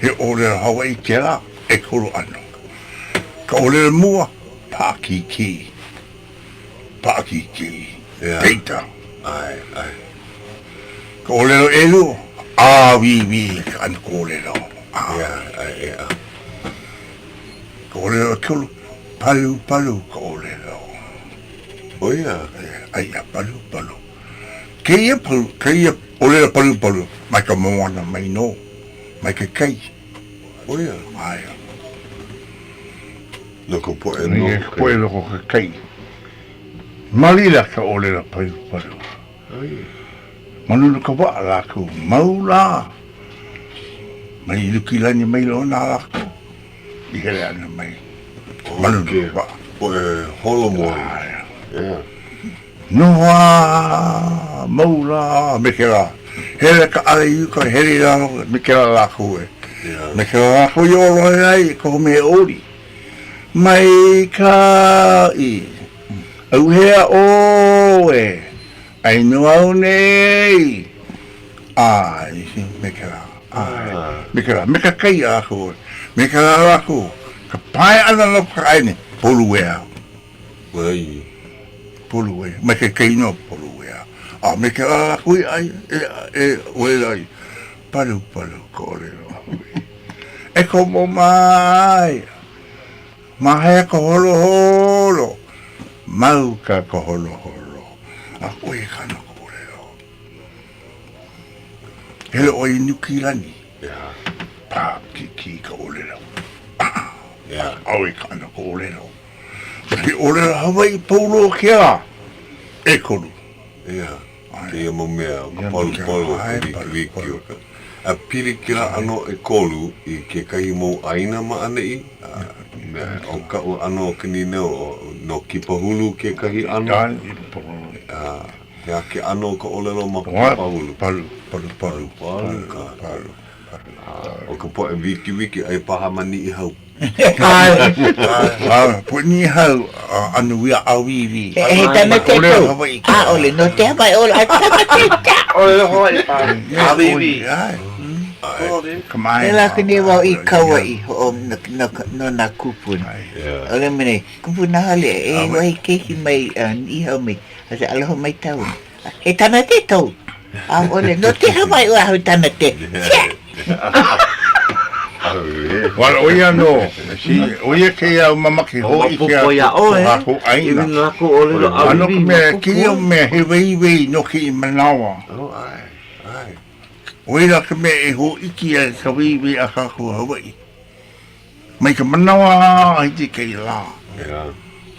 He ʻōlelo Hawaiʻi kēlā, ʻekolu ʻano. Ka ʻōlelo mua, paʻakikī. Paʻakikī. Data. ʻAe, ʻae. Ka ʻōlelo ʻelua, ʻāwīwī ka ʻano ka ʻōlelo. ʻAe, ʻae, ʻeā. Ka ʻōlelo ʻekolu, palupalu ka ʻōlelo. ʻO ia? ʻAe, palupalu. Kēia palu, kēia ʻōlelo palupalu, mai ka moana mai nō, mai ke kai. ʻO ia? ʻAe. No ka poʻe no ke kai. Ka poʻe loko ke kai. Ma laila ka ʻōlelo palupalu. ʻAe. Ma luna ka waʻa lākou, mau lā. Mai Nukilani mai loa nā lākou i hele ana mai ma luna o ka waʻa. Poʻe holo moana. Yeah. Noho a mau lā me kēlā. Hele ka ʻale i uka, hele i lalo me kēlā lākou e. Yeah. Me kēlā lākou i ʻōlohe ai kohu mea he ʻoli. Maikaʻi. ʻAuhea ʻoe? ʻAi nō au nei. ʻAe, me kēlā. ʻAe, me kēlā. Me ka kai a lākou. Me kēlā lākou. Ka pae ʻana no ka ʻāina, Poluea. ʻAe. Poluea. Mai ke kai nō, Poluea. A me kēlā lākou i ʻai, e, e, ʻōlelo ai, palupalu ka ʻōlelo. E komo mai. Ma hea ka holoholo? Mau ka ka holoholo. A ʻo ia kāna ʻōlelo. Hele ʻoe i Nukilani. Yeah. Pākiki ka ʻōlelo. Yeah. ʻAʻole kāna ʻōlelo. Ma ke ʻōlelo Hawaiʻi pau loa kēlā. ʻEkolu. Yeah. Kēia mau mea, ʻo ka palupalu, ʻo ka wikiwiki, ʻo ka. A pili kēlā ʻano ʻekolu i kekahi mau ʻāina ma ʻaneʻi? ʻO kaʻu ʻano o ka nīnau, no Kipahulu kekahi ʻano? He aha ke ʻano o ka ʻōlelo ma Kipahulu? Palu, palu, palu. Palu, palu. ʻO ka poʻe wikiwiki ʻai paha ma Niʻihau. Poʻe Niʻihau, ʻano ia ʻāwīwī. He tama te kou. ʻAʻole no te Hawaiʻi ʻole a tama te ta. ʻOlelo Hawaiʻi paha. ʻĀwīwī. Pēlā aku nei wau i Kauaʻi hoʻo no nā kūpuna. ʻOle mai nei, kupuna hale, e wahi keiki mai Niʻihau mai, a se aloha mai tāua. He tana te tou. ʻAʻole, no te Hawaiʻi ʻoe ahu tana te. Well, ʻo ia nō, ʻo ia kēia au mamake hōʻike aku ko lākou ʻāina. A no ka mea, kēia mea he weiwei no kēia manawa. ʻO ia ka mea e hōʻike ai ka weiwei a kākou Hawaiʻi. Mai ka manawa a hiki i kēia lā.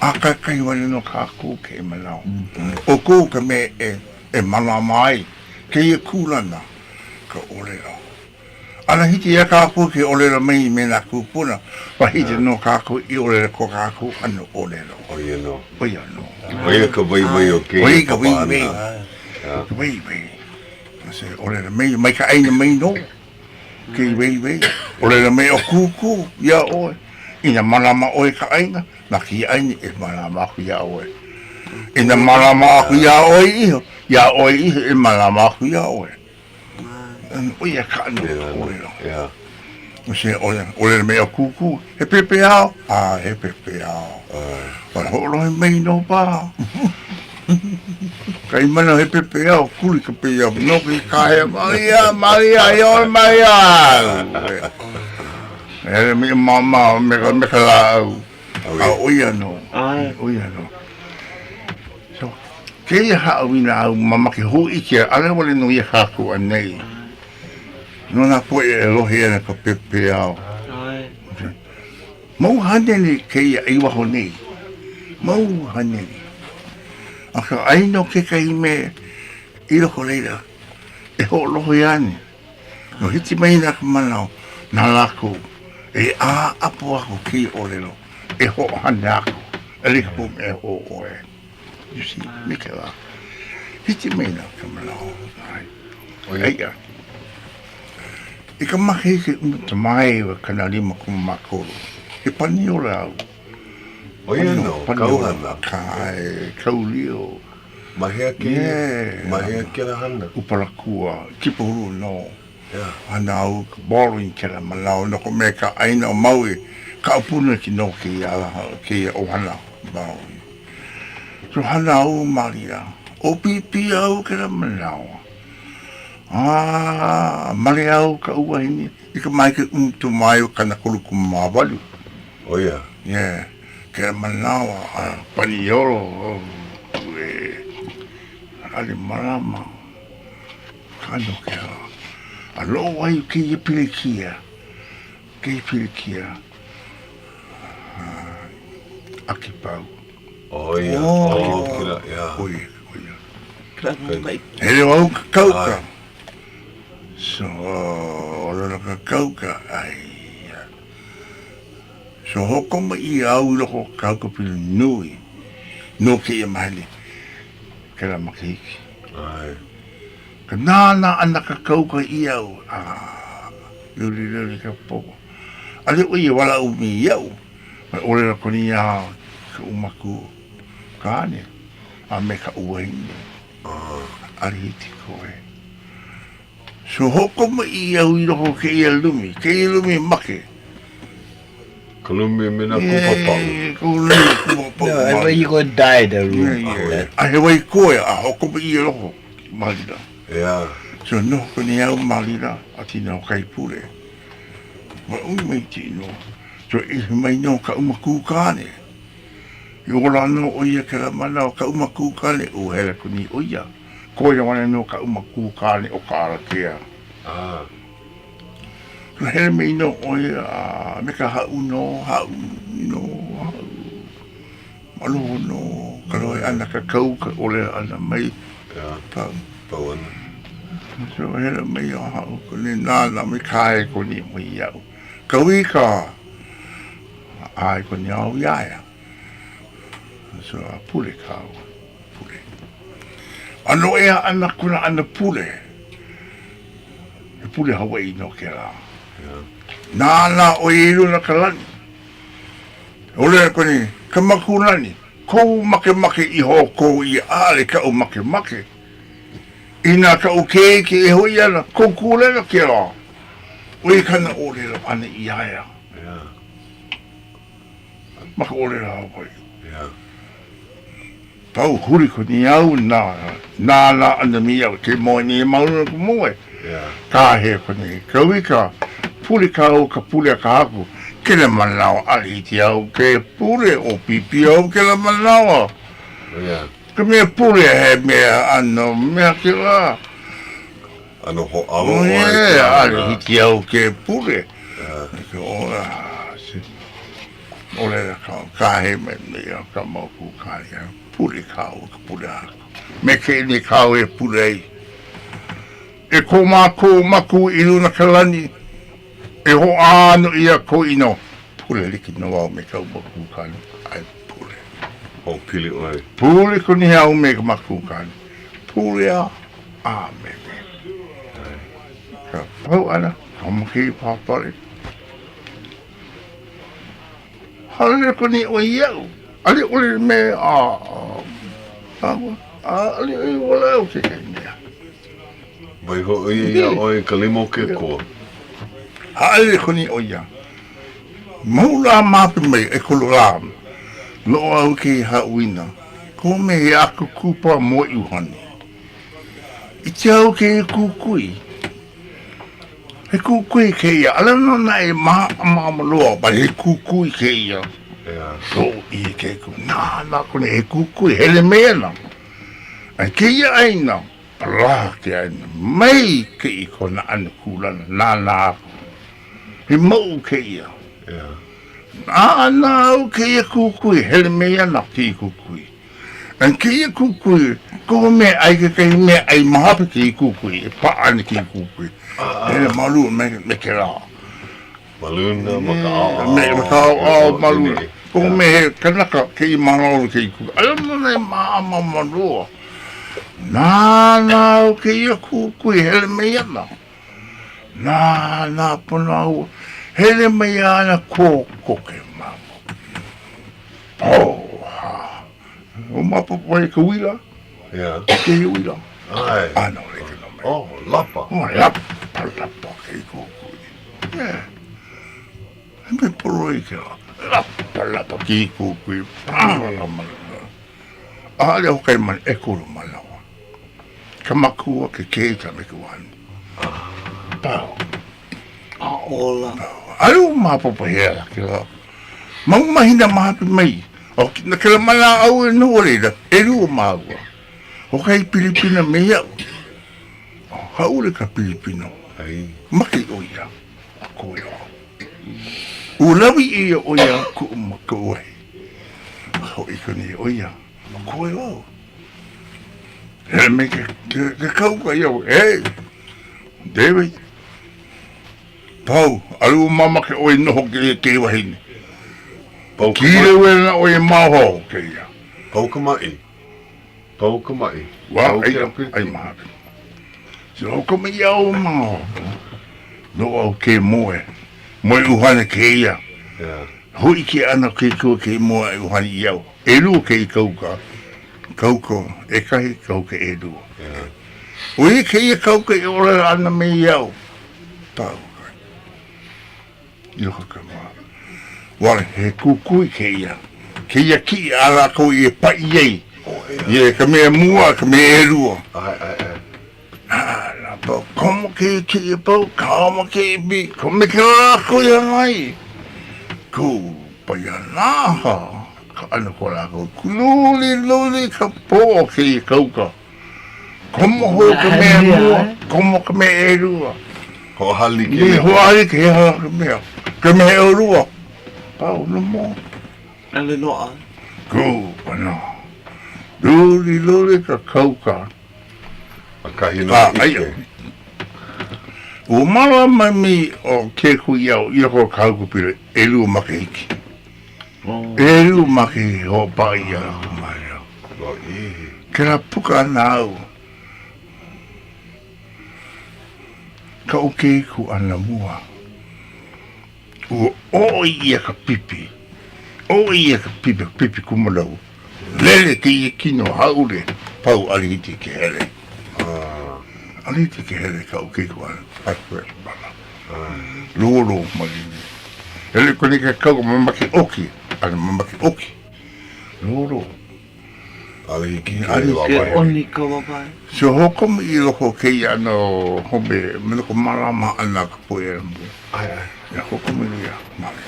A kaikahi wale nō kākou kēia manawa. ʻOukou ka mea e, e mālama ai kēia kūlana ka ʻōlelo. ʻAʻole hiki iā kākou ke ʻōlelo mai me nā kūpuna, ua hiki nō kākou i ʻōlelo ko kākou ʻano ʻōlelo. ʻO ia nō. ʻO ia nō. ʻO ia ka waiwai o kēia papa ʻana. ʻO ia ka waiwai. Ka waiwai. ʻōlelo mai, mai ka ʻāina mai nō. Ke weiwei, ʻōlelo mai ʻo Kūkū iā ʻoe, inā mālama ʻoe i ka ʻāina, na kēia ʻāina e mālama aku iā ʻoe. Inā mālama aku iā ʻoe iho, iā ʻoe iho e mālama aku iā ʻoe. ʻO ia ka ʻano ʻōlelo. ʻŌlelo mai ʻo Kūkū, he pepeiao? ʻAe, he pepeiao. Ua hoʻolohe mai nō paha. Kahi manawa he pepeiao, kuli ka peiao, no ke kāhea, Malia, Malia, e ʻoe Malia! E hele mai māmā me ka, me ka lāʻau. A ʻo ia nō, ʻo ia nō. So, kēia haʻawina āu mamake hōʻike, ʻaʻole wale nō ia kākou ʻaneʻi. No nā poʻe e lohe ana ka pepeiao. Mau haneli kēia i waho nei, mau haneli. Akā, aia nō kekahi mea i loko o laila e hoʻolohe ana. No hiki mai ana ka manaʻo na lākou e ʻāʻapo aku kēia ʻōlelo e hoʻohana aku e like pū me ʻoe. You see, me kēlā. Hiki mai ana ka manaʻo. Eia. I ka makahiki ʻumutamaeiwa 53, he paniola au. ʻO ia nō, kauhana. Kae, kaulio. Ma hea kēia? Ma hea kēlā hana? Upalakua, Kipahulu nō. Hana au i ka ballroom kēlā manawa no ka mea ka ʻāina o Maui, kaʻapuni nō kēia kēia ʻohana Maui. So hana au Malia, ʻōpiopio au kēlā manawa. A male au kaʻu wahine i ka makahiki ʻumutamaeiwa 38. ʻO ia? Yeah. Kēlā manawa a paniolo au e ʻaʻole malama ka no kēlā. A loʻo ai kēia pilikia, kēia pilikia ʻakipau. ʻO ia, ʻo kēlā, yeah. ʻO ia, ʻo ia. Hele wau ka kauka. So, ʻōlelo ka kauka, aia. So, hoʻokomo ʻia au i loko o ka haukapila nui no kēia mahele, kēlā makahiki. ʻAe. Ka nānā ʻana ka kauka iaʻu, a loliloli ka pō. ʻAʻole ʻo ia walaʻu me iaʻu, mai ʻōlelo koni iā kaʻu makua kāne a me kaʻu wahine. ʻAʻole hiki koe. So hoʻokomo ʻia au i loko o kēia lumi, kēia lumi make. Ka lumi me nā kupapaʻu. Yeah, ka lumi kupapaʻu. No, and where you go die the room. Yeah, yeah. A he wai koe, a hoʻokomo ʻia i loko ma laila. Yeah. So noho koni au ma laila, a tina o kai pule. Ua ʻumi mai te inoa. So ʻihi mai nō kaʻu makukāne. I ola nō ʻo ia kēlā manawa kaʻu makukāne, ua hele aku nei ʻo ia. Koe wale nō kaʻu makukāne ʻo ka Alakea. Ah. So hele mai nō ʻo ia a me ka haʻu nō, haʻu nō, haʻu. Maloho nō ka lohe ʻana ka kau ka ʻōlelo ʻana mai. Yeah. Pau. Pau ana. So hele mai ʻo haʻu koni nānā mai kahe koni mai iaʻu. Kau i ka ʻae koni au iā ia. So a pule kāua, pule. A noʻea ana kona ʻana pule, he pule Hawaiʻi nō kēlā. Yeah. Nānā ʻo ia i luna ka lani. ʻŌlelo koni, ka makulani, kou makemake i hoʻokō ʻia, ʻaʻole kaʻu makemake. Inā kaʻu keiki e hoʻi ana, kou kūlana kēlā. ʻO ia kāna ʻōlelo ʻana iā ia. Yeah. Ma ka ʻōlelo Hawaiʻi. Yeah. Pau huli koni au nā nānā ʻana me iaʻu ke moe nei ma luna o ka moe. Yeah. Kāhea koni kau i ka pule kāua ka pule a ka haku. Kēlā manawa ʻaʻole hiki au ke pule ʻōpipi au kēlā manawa. Yeah. Ka mea pule he mea ʻano mea kēlā. ʻAno hōʻalo ʻoe i Yeah, kēlā ʻaʻole mea. hiki au ke pule. Yeah. ʻŌlelo ka kāhea mai nei a ka mau kūkālia, pule kāua ka pule a haku. Me kēia nei kāua e pule ai. E ko mākou Makua i luna ka lani, e hoʻāno ʻia kou inoa. Pule like nō au me kaʻu mau kūkālia, ʻae pule. Hoʻopili ʻoe. Pule koni au me ka makukāne. Pule a ʻāmene. Ka pau ʻana, ka make i pāpale. Haʻalele koni ʻoe iaʻu, ʻaʻole ʻole me a kāua, ʻaʻole i walaʻau kekahi mea. Waiho ʻo ia iā ʻoe i ka lima o ke Akua. Haʻalele koni ʻo ia. Mau lā mape mai, ʻekolu lā, loaʻa au i kēia haʻawina, kohu mea he aku kūpaʻa moeʻuhane. I ke au kēia kukui, He kukui kēia, ʻaʻole nō naʻe maʻamaʻama loa, but he kukui kēia. Loʻi ʻia ke kukui. Nānā aku nei, he kukui, hele mai ana. A i kēia ʻāina, palā ke ʻāina, maikaʻi kona ʻano kūlana, nānā aku. He mauʻu kēia. Nānā au kēia kukui, hele mai ana kēia kukui. And kēia kukui, kohu mea ʻai kekahi mea ʻai ma hope kēia kukui, e paʻa ana kēia kukui. Hele ma luna me, me kēlā. Ma luna, ma ka ʻaoʻao. Me, ma ka ʻaoʻao ma luna. Kohu mea he kanaka kēia mahalo kēia kukui. ʻAʻole nō naʻe maʻamaʻama loa. Nānā au kēia kukui, hele mai ana. Nānā pono au, hele mai ana kokoke ma hope. Pōhā. Ua maopopo ai ka uila? Yeah. Kēia uila? ʻAe. ʻAno like nō mai. Oh, lapa. Oh, lapa, lapa kēia kukui. Yeah. He mea pololei kēlā. Lapa, lapa kēia kukui. Pālala ma luna. ʻAʻole hoʻokahi manawa, ʻekolu manawa. Ka makua, ke keiki, a me ka wahine. Pau. A ola. ʻAʻole ua maopopo he aha kēlā. Mau mahina ma hope mai, ʻo na kēlā manawa au e noho laila, ʻelua māua. ʻO kahi Pilipina me iaʻu, hāʻule ka Pilipino, make ʻo ia a koe au. Ua lawe ʻia ʻo ia kuʻu makuahine, a hoʻi aku nei ʻo ia, a koe au. Hele me ke, ke, ke kauka ia, hey, David, pau, alu o mamake ʻoe noho ke, ke wahine. Pau ka Kile ue na ʻoe e maoho kēia. Pau ka maʻi. Pau ka maʻi. Wa, Pau ai, ke apili. ai mahapi. So, o ka mai au maoho. No au ke moe. Moe uhane kēia. Yeah. Hōʻike ana ke kua ke moe uhane i au. ʻElua kēia kauka. Kauka ʻekahi, kauka ʻelua. ʻO ia kēia kauka i ʻōlelo ana me iau, pau i loko ka wā. Wale, he kukui kēia. Kēia kiʻi a lākou i paʻi ai. Ia ka mea mua, ka mea ʻelua. ʻAe, ʻae, ʻae. A pau, komo kēia kiʻi a pau, komo kēia bi, komo ke lākou i hana ai. Kupaianaha ka ʻano ko lākou. Luliluli ka pō o kēia kauka. Komo hou ka mea mua, komo ka mea ʻelua. Hoʻohalike. Ni hoʻohalike he aha ka mea. Ka mea ʻelua. Pau no mo. ʻAʻole loaʻa. Kupaianaha. Luliluli ka kauka. ʻAkahi nō a ʻike. Ua mālama mai ʻo Kekuiau i loko o ka haukapila ʻelua makahiki. ʻElua makahiki hoʻopaʻa ʻia aku mai au. Kēlā puka ʻana au, kaʻu keiki ʻana mua. Ua ʻoʻi ʻia ka pipi, ʻoʻi ʻia ka pipi, ka pipi kumulau. Lele kēia kino hāʻule, pau ʻaʻole hiki ke hele. ʻAʻole hiki ke hele kaʻu keiki a Lolo malili. Hele koni ke kau mamake ʻoki, ʻaʻole mamake ʻoki. Lolo. ʻAʻole hiki ke wāwae. Ke ʻoni ka wāwae. So hoʻokomo i loko o kēia ʻano home me no ka mālama ʻana ka poʻe ʻAe, ʻae. Ia hoʻokomo ia male.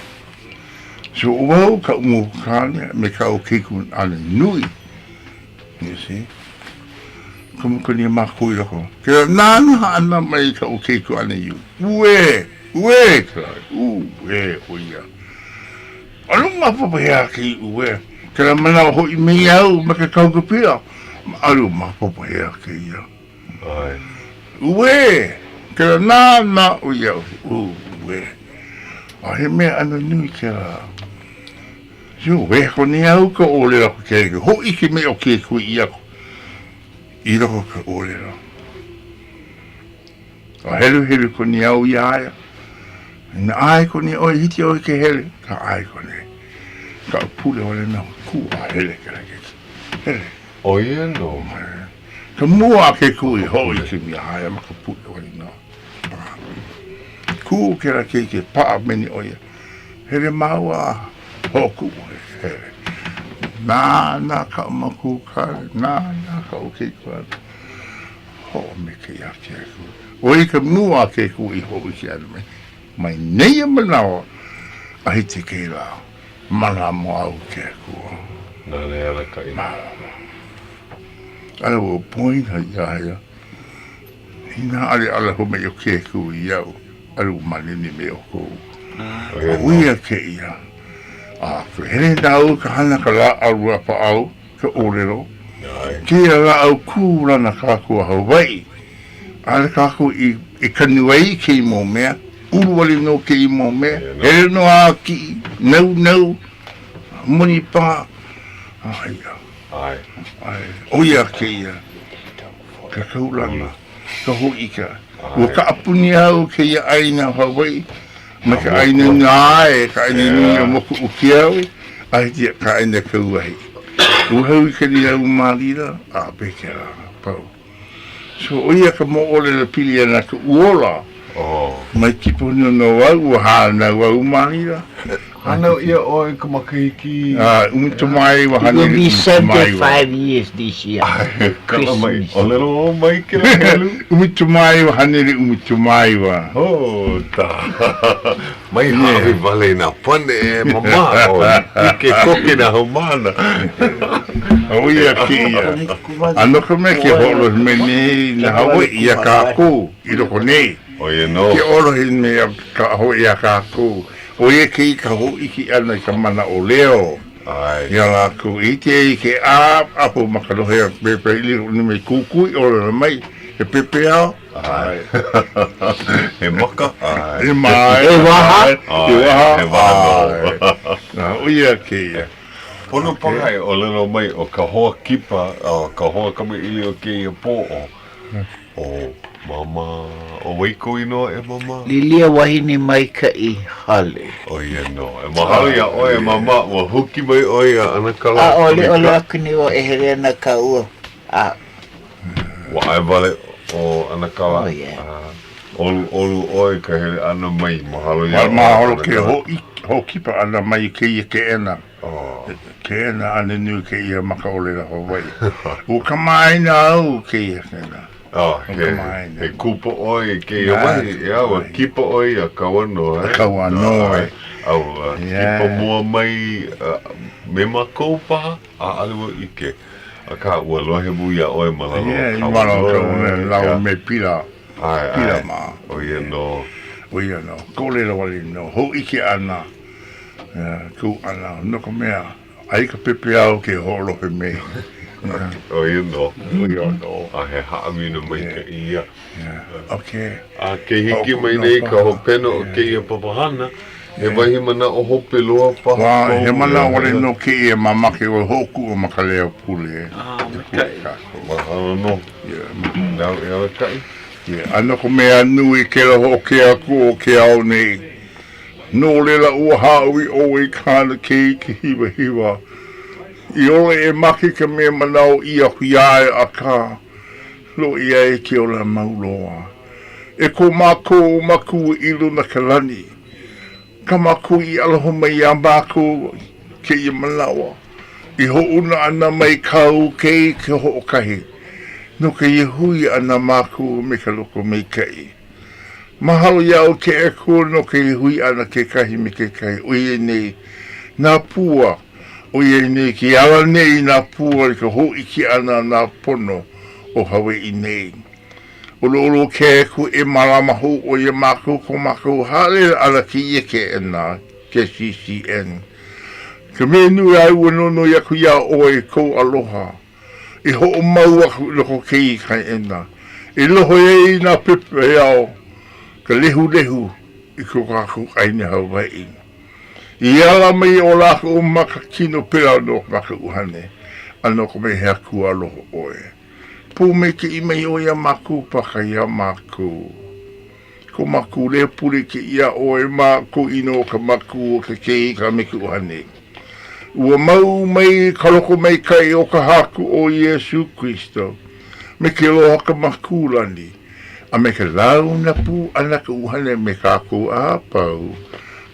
So ʻo wau kaʻu mau kāne me kaʻu keiki ʻane nui. You see? Komo koni mākou i loko. Ke nānā ʻana mai kaʻu keiki ʻane iu. Uē! Uē! Uē ʻo ia. ʻAʻole maopopo he aha kēia uē. Kēlā manawa hoʻi mai au me ke kaukapila, ʻaʻole maopopo he aha kēia. ʻAe. Uē! Kēlā nānā ʻo ia, uē. A he mea ʻano nui kēlā. So, wehe koni au ka ʻōlelo aku ke hōʻike mai ʻo ke kui i aku i loko o ka ʻōlelo. A heluhelu koni au iā ia. Inā ʻae koni ʻoe, hiki ʻoe ke hele, ka ʻae koni. Kaʻu pule wale nō, kū a hele kēlā keiki. Hele. ʻO ia nō. Ka mua a ke kui hōʻike iā ia ma ka pule wale nō. Kū kēlā keiki, paʻa meni ʻo ia. Hele māua a hoʻokuʻu, hele. Nānā kaʻu makuakāne, nānā kaʻu keikikāne. Hoʻomeke iā ke Akua. ʻO ia ka mua a ke Akua i hōʻike ana mai, mai nēia manawa a hiki kēlā mālama au i ke Akua. Nāna e alakaʻi. Mālama. ʻAʻole ua poina iā ia, inā ʻaʻole aloha mai ʻo ke Akua iaʻu, ʻaʻole ua malini me ʻoukou. ʻO ia kēia. A ke hele nā au ka hana ka lāʻau lapaʻau. ka ʻōlelo, kēia lāʻau kūlana kākou a Hawaiʻi, ʻaʻole kākou i kanu ai i kēia mau mea, ulu wale nō kēia mau mea, hele nō a kiʻi, naunau, moni paha, a ia, ʻo ia kēia, ka kaulana, ka hōʻike, ua kaʻapuni au kēia ʻāina o Hawaiʻi, Mai ka ʻāina nui ae, ka ʻāina nui o Moku o Keawe, a hiki i ka ʻāina Kauahi. Ua hau i ka lila ua Malila, a pehea pau. So, ʻo ia ka moʻolelo pili ana ka uola. Mai kipa honua nō au, ua hānau au Malila. Hānau ʻia ʻoe i ka makahiki? A, 19 It will be 75 years this year. Kala mai, ʻōlelo hou mai kēlā helu. 1919. Oh, tā. Mai hāʻawi wale i nā pane e mamao, ʻike koke nā haumāna. ʻO ia kēia. A no ka mea ke hoʻolohe mai nei nā Hawaiʻi iā kākou i loko nei. ʻO ia nō. Ke ʻōlohe nei ka Hawaiʻi iā kākou. ʻO ia kēia ka hōʻike ʻana i ka manaʻo leo. ʻAe. Iā lākou i ʻike i ke ʻaʻahu ma ka lohe a pēpē ʻili hoʻi me kukui ʻōlelo mai, he pepeiao? ʻAe. He maka? ʻAe. He mae? He waha? He waha? He waha nō. ʻAe. ʻO ia kēia. Pono paha e ʻōlelo mai ʻo ka hoa kipa, ʻo ka hoa kamaʻilio o kēia pō, ʻo, ʻo Māmā, ʻo wai kou inoa e Māmā? Lilia Wahine Maikaʻi Hale. ʻO ia nō. E mahalo iā ʻoe e Māmā, ua huki mai ʻoe iā ʻAnakala ʻAʻole ʻole aku nei wau e hele ana ka ua a. Ua ʻae wale ʻo ʻAnakala. Oh yeah. ʻOluʻolu ʻoe i ka hele ʻana mai, mahalo iā ʻoe. Mahalo ke hoʻokipa ʻana mai i kēia keʻena. Keʻena ʻane nui kēia ma ka ʻōlelo Hawaiʻi. Ua kamaʻāina au i kēia keʻena. Oh, he, he kupa ʻoe i kēia wahi, ʻeā, ua kipa ʻoe iā Kauanoe. Kauanoe. A ua kipa mua mai me mākou paha, ʻaʻole wau ʻike. Akā, ua lohe wau iā ʻoe ma lalo o Kauanoe. Yeah, ma lalo o Kauanoe, lāua me Pila. ʻAe, ʻae. Pila mā. ʻO ia nō. ʻO ia nō. Ka ʻōlelo wale nō, hōʻike ʻana, kū ʻana, no ka mea, aia ka pepeiao ke hoʻolohe mai. ʻO ia nō. ʻO ia nō. A he haʻawina maikaʻi ia. Okay. A ke hiki mai nei ka hopena o kēia papahana, he wahi manaʻo hope loa paha kou. He manaʻo wale nō kēia mamake ʻoe hoʻokuʻu ma ka leo pule. Maikaʻi. Mahalo nō. Nāu e alakaʻi. A no ka mea nui kēlā hoʻokea aku o ke ao nei, no laila ua hāʻawi ʻoe i kāna keiki hiwahiwa, i ʻole e make ka mea manaʻo ʻia aku iā ia, akā, loaʻa iā ia ke ola mau loa. E ko mākou Makua i luna ka lani, kā mākou i aloha mai iā mākou i kēia manawa, i hoʻouna ʻana mai kāu keiki hoʻokahi no kēia hui ʻana mākou me ka lokomaikaʻi. Mahalo iā ʻoe ke Akua no kēia hui ʻana kekahi me kekahi, ʻoiai nei nā pua, ʻoiai nei ke ala nei nā pua i ka hōʻike ʻana nā pono o Hawaiʻi nei. ʻOluʻolu ke Akua e mālama hou ʻoe iā mākou ko mākou haʻalele ʻana kēia keʻena KCCN. Ka mea nui a ua nonoi aku iā ʻoe i kou aloha i hoʻomau aku i loko o kēia keʻena e lohe ai nā pepeiao ka lehulehu i ko kākou ʻāina Hawaiʻi. I ala mai o lākou ma ka kino pēlā nō ma ka ʻuhane, a no ka mea he Akua aloha ʻoe. Pōmaikaʻi mai ʻoe iā mākou paka iā mākou. Ko mākou leo pule kēia ʻoe ma kou inoa o ka Makua o ke Keiki a me ke ʻUhane. Ua mau mai ka lokomaikaʻi o ka Haku ʻo Iesū Kristo, me ke aloha ka Makua lani, a me ka launa pū ʻana ka ʻUhane me kākou a pau,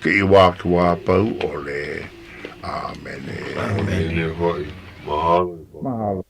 kēia wā ka wā pau ʻole. ʻĀmene. ʻĀmene hoʻi. Mahalo. Mahalo.